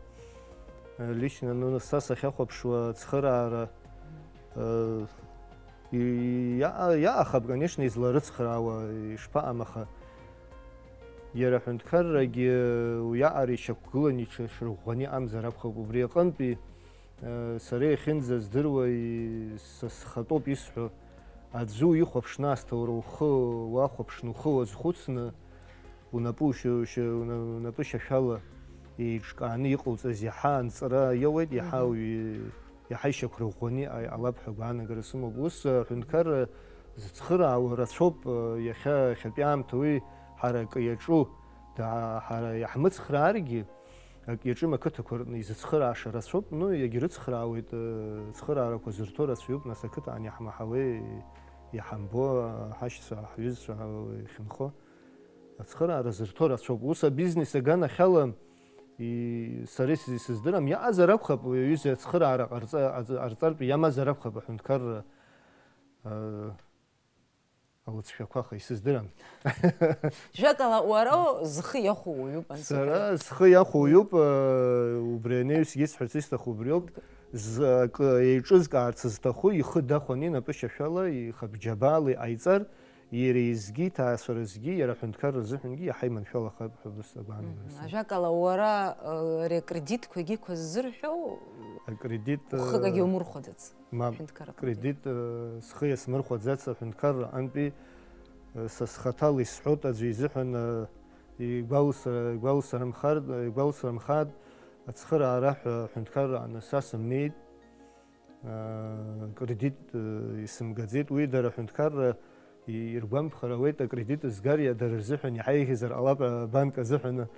э, лично, ну, са сахьахәаԥшуа ацхыраара, э, и-, иа-, иаахап, конечно, изларыцхраауа, ишԥаҟам, аха иара аҳәынҭқаррагьы уиаҟара ишьақәгыланы иҽырӷәӷәаны иҟамзар акәхап, убри аҟынтәи Сара иахьынӡаздыруа, са схатәоуп исҳәо, аӡәы уихәаԥшны аасҭа уара ухы уахәаԥшны, ухы уазхәыцны, унапы ушьа-, ушьа-, уна-, унапы шьашәала еиҿкааны иҟауҵаз иаҳа анҵра иоуеит, иаҳа Мгм. уи-, иаҳа ишьақәырӷәӷәаны иҟа-, иҟалап ҳәа агәаанагара сымоуп. Ус аҳәынҭқарра зыцхыраауа рацәоуп, иахьа, иахьатәи аамҭа уи ҳара акы иаҿу, да-, ҳара иаҳмыцхрааргьы, Ак иаҿым ақыҭақәа рҟны изыцхырааша рацәоуп, ну, иагьрыцхраауеит, э, цхыраарақәа зырҭо рацәаҩуп, нас, ақыҭан иаҳмаҳауеи, иҳамбо, ҳашьцәа, ҳҩызцәа, ҳа-, ихьынхо. Ацхыраара зырҭо рацәоуп. Ус абизнес аганахьала, и-, сара ис-, исыздырам, иаҟазар акәхап, уи аҩыза ацхыраара ҟарҵа-, аӡ-, ҟарҵартә иамазар акәхап аҳәынҭқарра, э, Алыҵшәақәаха исыздырам. Жәакала, уара зхы иахәо уаҩуп, ансамбль. Сара схы иахәо уаҩуп, э, убри анаҩсгьы исҳәарц исҭаху убриоуп. З-, акы еиҿызкаарц зҭаху, ихы дахәаны, инапы шьашәала, ихатә џьабаала иҟаиҵар, иара изгьы, иҭаацәаразгьы, иара аҳәынҭқарра азыҳәангьы иаҳа иманшәалахап ҳәа убас агәаанагара Мгм. сымоуп. Ажәакала, уара, э, ари акредитқәа егьиқәа ззырҳәо, Акредит, ухы э, акагьы умырхәаӡац. Мап, Аҳәынҭқарра аҟынтәи. Кредит, э, схы иасмырхәаӡац аҳәынҭқарра аҟынтәи, э, са схаҭала исҳәоит аӡәы изыҳәан, э, игәалсра-, игәалсрамхар-, игәалсрамхааит, ацхыраара ҳәа аҳәынҭқарра аҟны са сымнеит, э, кредит, э, исымгаӡеит, уи дара аҳәынҭқарра иргәамԥхар ауеит, акредит згар иа-, дара рзыҳәан иаҳа еиӷьзар ҟалап, абанк азыҳәан.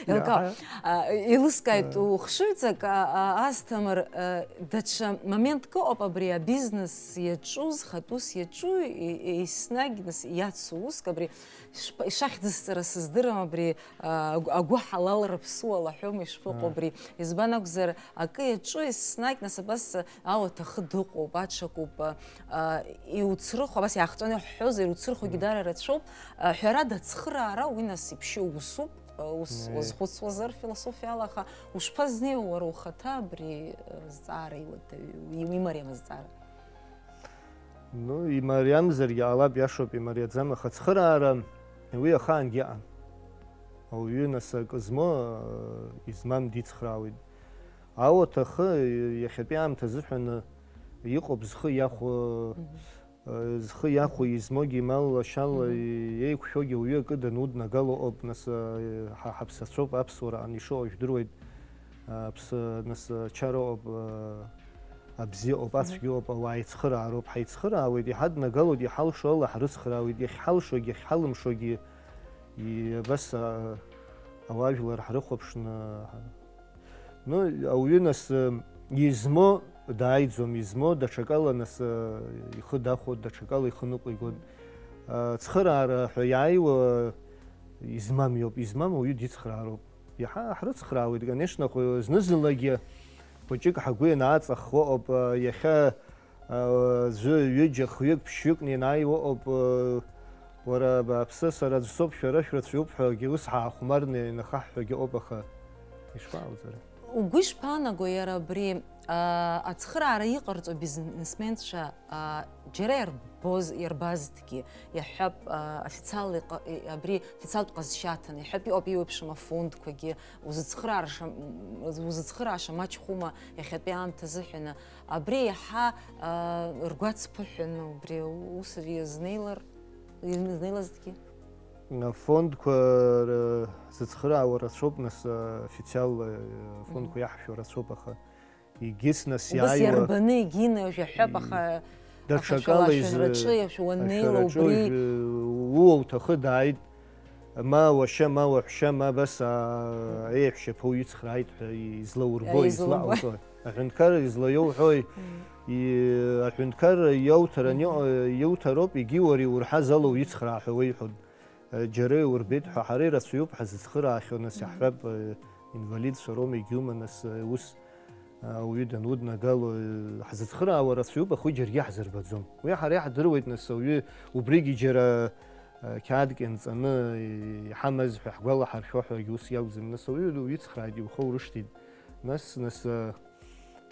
Елкаап, Иаҳа. а, еилыскааит, Э. ухшыҩҵак, а, а, Асҭамыр, э, даҽа моментк ыҟоуп абри абизнес иаҿу, зхатәыс иаҿу, и-, и-, еснагь нас иацу уск, абри шп-, ишахьӡысҵара сыздырам, абри, а, агә-, агәы ҳалалра ԥсуала ҳәоума, ишԥаҟоу А. абри? Избан акәзар, акы иаҿу еснагь нас абас ауаҭахы дыҟоуп, аҽакуп, а, а, иуцрыхо, абас иаахҵәаны иҳәҳәозар, иуцрыхогьы Мм. дара рацәоуп. А, ҳәарада, ацхыраара уи нас иԥшьоу усуп, а, ус Мм. уазхәыцуазар философиала, аха ушԥазнеиуа уара ухаҭа абри, а, зҵаара иуада-, и-, имариам азҵаара? Ну, имариамзаргьы ҟалап, иашоуп, имариаӡам, аха ацхыраара уи ахаангьы ыҟан. Ауаҩы нас акы змоу, а, измам дицхраауеит. Ауаҭахы иахьатәи аамҭа азыҳәан иҟоуп зхы иахәо, Мгм. э, зхы иахәо, измогьы имал лашьала Мгм. еиқәшәогьы ауаҩы акы дануднагало ыҟоуп, нас, э, ҳа ҳаԥсацәоуп, аԥсуара ан ишыҟоу жәдыруеит, аԥсы, нас, ачара ыҟоуп, э, абзиа ыҟоуп, Мгм. ацәгьа ыҟоуп, ауаа еицхыраароуп, ҳаицхыраауеит, иҳаднагалоит, иҳалшо ала ҳрыцхраауеит, иахьҳалшогьы, иахьҳалымшогьы, и-, абас, а, ауаажәлар ҳрыхәаԥшны, Ну, ауаҩы нас, э, измо дааиӡом, измо даҽакала нас, э, ихы дахәоит, даҽакала ихы ныҟәигоит. Э, цхыраара ҳәа иааиуа измам иоуп, измам ауаҩы дицхраароуп. Иаҳа ҳрыцхраауеит, конечно, хәы-, зны-зынлагьы хәыҷык ҳагәы ианааҵаххуа ыҟоуп, э, иахьа, э, аӡәы, ҩыџьа, хҩык, ԥшьҩыкны ианааиуа ыҟоуп, э, уара абааԥсы, сара аӡә соуп, шәара шәрацәаҩуп ҳәагьы ус ҳаахәмарны инахаҳҳәагьы ыҟоуп, аха ишԥаҟауҵари? Угәы ишԥаанаго иара абри, а, ацхыраара иҟарҵо бизнесменцәа, а, џьара иарбоз, иарбазҭгьы, иаҳҳәап, а, официал иҟа-, и-, абри официалтә ҟазшьа аҭаны, иаҳҳәап, иҟоуп еиуеиԥшым афондқәагьы, узыцхырааша, м, узыцхырааша маҷхәума иахьатәи аамҭа азыҳәаны. Абри иаҳа, а, ргәаҵԥыҳәаны убри аус ари иазнеилар, иазнеилазҭгьы. Афондқәа р-, зыцхыраауа рацәоуп, нас, а, официал, а, афондқәа Мгм. иаҳшәо рацәоуп, аха егьыс, нас, Убас иааиуа иарбаны егьины, жәаҳәап, И-, аха даҽакала ахашәала из-, ашәараҿы иашәа уаннеила ашәараҿы убри уж-, ууа уҭахы дааит, ма уашьа, ма уаҳәшьа, ма абас, аа, еиҳәшьаԥа уицхрааит ҳәа излаурбо, Излаурбо. излаҟауҵо. Аҳәынҭқар излаиоуҳәои? Мм. И-, аҳәынҭқар иауҭар ани-, Мгм. иуҭароуп, егьи уара иурҳаз ала уицхраа ҳәа уеиҳәон. Џьара иурбеит ҳәа, ҳара ирацәаҩуп ҳазыцхыраахьоу, нас, Мгм. иаҳҳәап, инвалидцәа роума, егьиума, нас, ус, ауаҩы дануднагало, ҳзыцхыраауа рацәаҩуп, аха уи џьаргьы ҳзырбаӡом. Уи ҳара иаҳдыруеит, нас, ауаҩы убригьы џьара, қьаадк ианҵаны иҳамаз ҳәа ҳгәалаҳаршәо ҳәагьы ус иакәӡам. Нас, ауаҩы уицхрааит, иухоурышҭит. Нас, нас,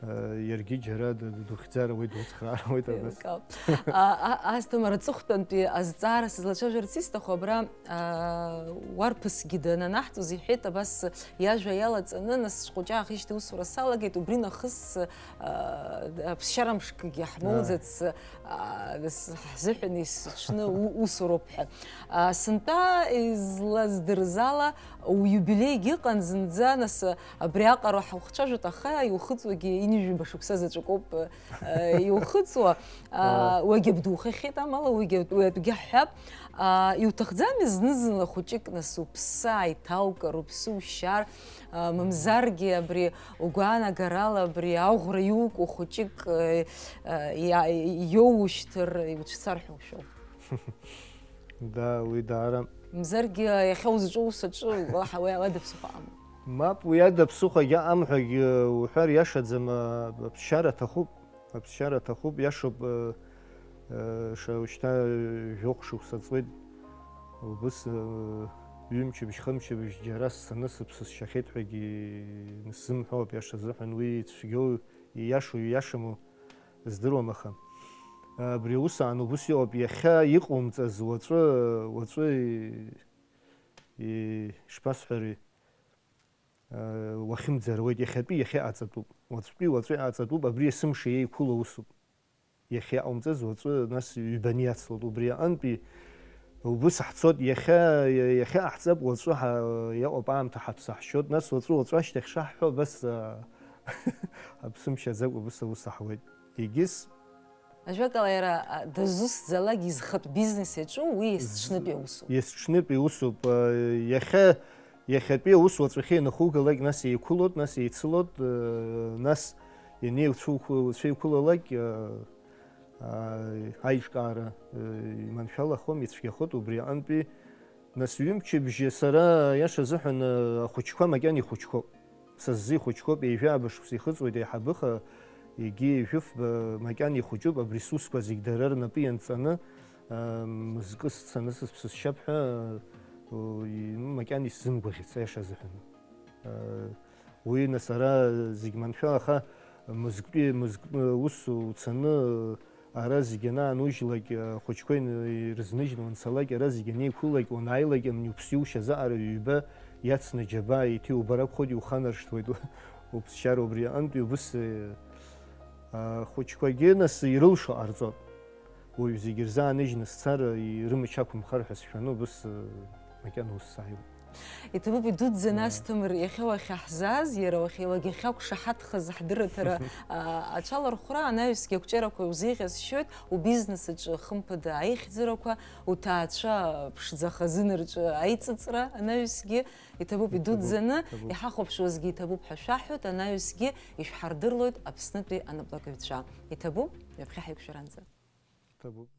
Э, иаргьы џьара д-, д-, духьӡар ауеит, дуцхраар ауеит абас. Еилкаауп. А, а, Асҭамыр, аҵыхәтәантәи азҵаара сызлацәажәарц исҭаху абра, а, уарԥысгьы дананаҳҵоз иҳәеит, абас иажәа иалаҵаны, нас схәыҷы аахижьҭеи усура салагеит, убри нахыс, а, аԥсшьара мшкгьы ҳмоуӡац, Ааи. а, нас ҳзыҳәан есыҽны у-, усуроуп ҳәа. А, сынтәа излаздырыз ала, уиубилеигьы ыҟан зынӡа, нас, абри аҟара ҳахцәажәоит, аха иухыҵуагьы ҩажәа шықәса заҵәык ауп, э, иухыҵуа. А, Ааи. уигьы бдухахьеит, амала уигьы, уи атәгьы ҳҳәап. А, иуҭахӡами зны-зынла хәыҷык, нас, уԥсы ааиҭаукыр, уԥсы ушьар, а, мамзаргьы абри угәаанагарала абри аӷәра иукуа хәыҷык, э, э, иа-, иоушьҭыр, иуцәцар ҳәа ушәоуп? Да, уи даара. Мзаргьы иахьа узҿу ус аҿы уаҳа уи ала даԥсыхәа амоуп. Мап, уи ада ԥсыхәагьы аҟам ҳәагьы уҳәар иашаӡам, а, аԥсшьара аҭахуп, аԥсшьара аҭахуп, иашоуп, э, э, ша-, шьҭа жәохә шықәса ҵуеит, убыс, э, ҩымчыбжь, хымчыбжь џьара сцаны сыԥсы сшьахьеит ҳәагьы сзымҳәо ауп, иаша азыҳәан уи ицәгьоу, ииашоу, ииашаму здыруам, аха абри аус аан убыс иҟоуп, иахьа иҟоумҵаз уаҵәы, уаҵәы и-, и-, ишԥасҳәари, уахьымӡар ауеит, иахьатәи иахьа аҵатәуп, уаҵәтәи уаҵәы аҵатәуп, абри есымша еиқәыло усуп. Иахьа иҟаумҵаз уаҵәы, нас ҩбаны иацлоит, убри аҟынтәи убыс ҳцоит, иахьа, иахьа ҟаҳҵап, уаҵәы ҳа-, иаҟоуп аамҭа ҳаԥсаҳшьоит, нас уаҵәы, уаҵәы ашьҭахь шаҳҳәо, абас, а, аԥсымшьаӡакәа абас аус аҳуеит. Егьыс Ажәакала, иара, а, дызусҭзаалак изхатә бизнес иаҿу, уи есҽнытәи аусуп. Есҽнытәи усуп. А, иахьа, иахьатәи аус уаҵәахьы ианахугалак, нас еиқәылоит, нас еицылоит, а, нас ианеицәуқәлалак, а, а, аиҿкаара, а, иманшәалахом, ицәгьахоит, убри аҟынтәи Нас ҩымчыбжьы сара, аиаша азыҳәан, ахәыҷқәа макьана ихәыҷқәоуп. Са сзы ихәыҷқәоуп, ҩажәа шықәса ихыҵуеит еиҳабыха, егьи ҩажәифба макьана ихәыҷуп, абри сусқәа зегь дара рнапы ианҵаны, а, мызкы сцаны сыԥсы сшьап ҳәа, у, и-, макьана исзымгәаӷьыц, аиаша азыҳәан. А, уи, нас, ара зегь маншәала, аха мызктәи, мызкы, ус уцаны, Ара зегь анаанужьлак, ахәыҷқәа ин-, ирызныжьны уанцалак, ара зегь анеиқәылак, уанааилак, амни уԥсы иушьаз аҟара ҩба иацны џьабаа еиҭа иубар акәхоит, иуханаршҭуеит уԥсшьара убри аҟынтәи убыс, э, ахәыҷқәагьы нас ирылшо ҟарҵоит. Уаҩ зегь рзы ааныжьны сцар, ирымч ақәымхар ҳәа сшәаны убыс, э, макьана ус сааиуеит. Иҭабуп идуӡӡаны, Мм. Асҭамыр, иахьа уахьаҳзааз, иара уахьа-, уагьахьақәшаҳаҭхаз ҳдырраҭара, а, аҽалархәра, анаҩсгьы ақәҿиарақәа узеиӷьасшьоит, убизнес аҿы, хымԥада, аихьӡарақәа, уҭаацәа ԥшӡа хазына рҿы аиҵыҵра, анаҩсгьы иҭабуп Иҭабуп, идуӡӡаны, иҭабуп. Иҳахәаԥшуазгьы иҭабуп ҳәа шәаҳҳәоит, анаҩсгьы ишәҳардырлоит Аԥснытәи анаплакҩцәа. Иҭабуп, ҩаԥхьа ҳаиқәшәаранӡа. Иҭабуп.